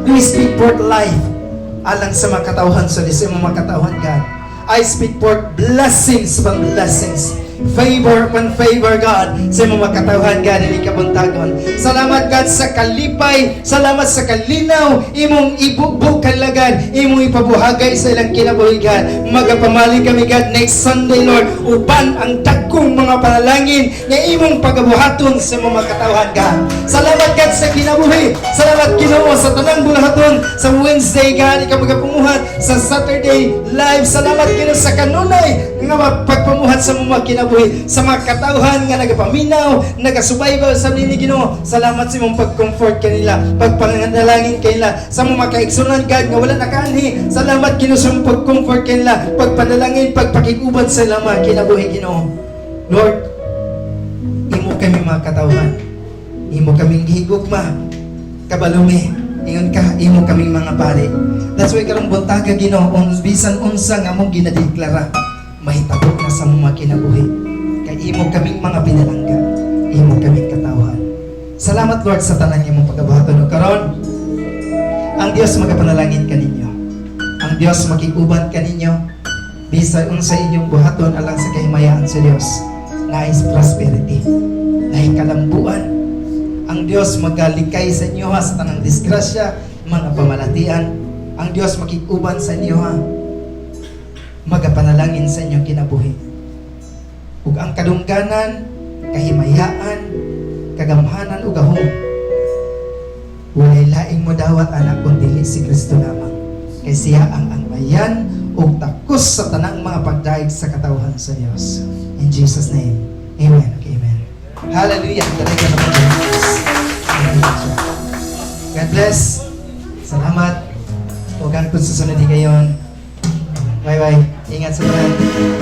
we speak forth life alang sa mga katawhan sa Diyos, imong mga katawhan, God. I speak forth blessings upon blessings, favor upon favor, God, sa imong mga katawhan, God, ini kabuntagon. Salamat, God, sa kalipay, salamat sa kalinaw, imong ibubo kanila, God, imong ipabuhagay sa ilang kinabuhi, God. Magapamali kami, God, next Sunday, Lord, uban ang dagkong mga panalangin nga imong pagabuhaton sa imong mga katawhan, God. Salamat, God, sa kinabuhi. Salamat, Ginoo, sa tanang bulahaton sa Wednesday, God, ikaw magapumuhat sa Saturday live. Salamat, Ginoo, sa kanunay nga pagpamuhat sa mga kinabuhi sa mga katawhan nga nagapaminaw, nagasubaybay sa nini, Ginoo. Salamat sa imong pag-comfort kanila, pagpanganalangin kanila, sa mga kaigsunan, God, nga wala nakaanhi. Salamat, Ginoo, sa imong pag-comfort kanila, pagpanalangin, pagpakig-uban sa ilang mga kinabuhi, Ginoo. Lord, imo kami mga katawhan. Imo kaming gihigugma. Kabalo mi, ingon ka, imo kaming mga pari. That's why karong buntaga, Ginoo, bisan unsa nga among ginadeklara, mahitabo na sa mga kinabuhi. Kay imo kaming mga pinalangga, imo kaming katawhan. Salamat, Lord, sa tanan imong pagabuhaton ug karon. Ang Dios magapanalangin kaninyo. Ang Dios makig-uban kaninyo. Bisan unsa inyong buhaton alang sa kahimayaan sa Dios, naay prosperity, naay kalambuan. Ang Dios magalikay sa inyo ha, sa tanang disgrasya, mga pamalatian. Ang Dios makig-uban sa inyo ha, magapanalangin sa inyong kinabuhi. Ug ang kadungganan, kahimayaan, kagamhanan ug gahom, walay laing modawat ana kun dili si Kristo lamang. Kay siya ang anglayan ug takos sa tanang mga pagdaig sa katawhan sa Dios. In Jesus' name, amen. Okay, amen. Hallelujah. Talaga naman Jesus. God bless. Salamat. Ug hangtod sa sunod higayon. Bye-bye. Ingat sa tanan.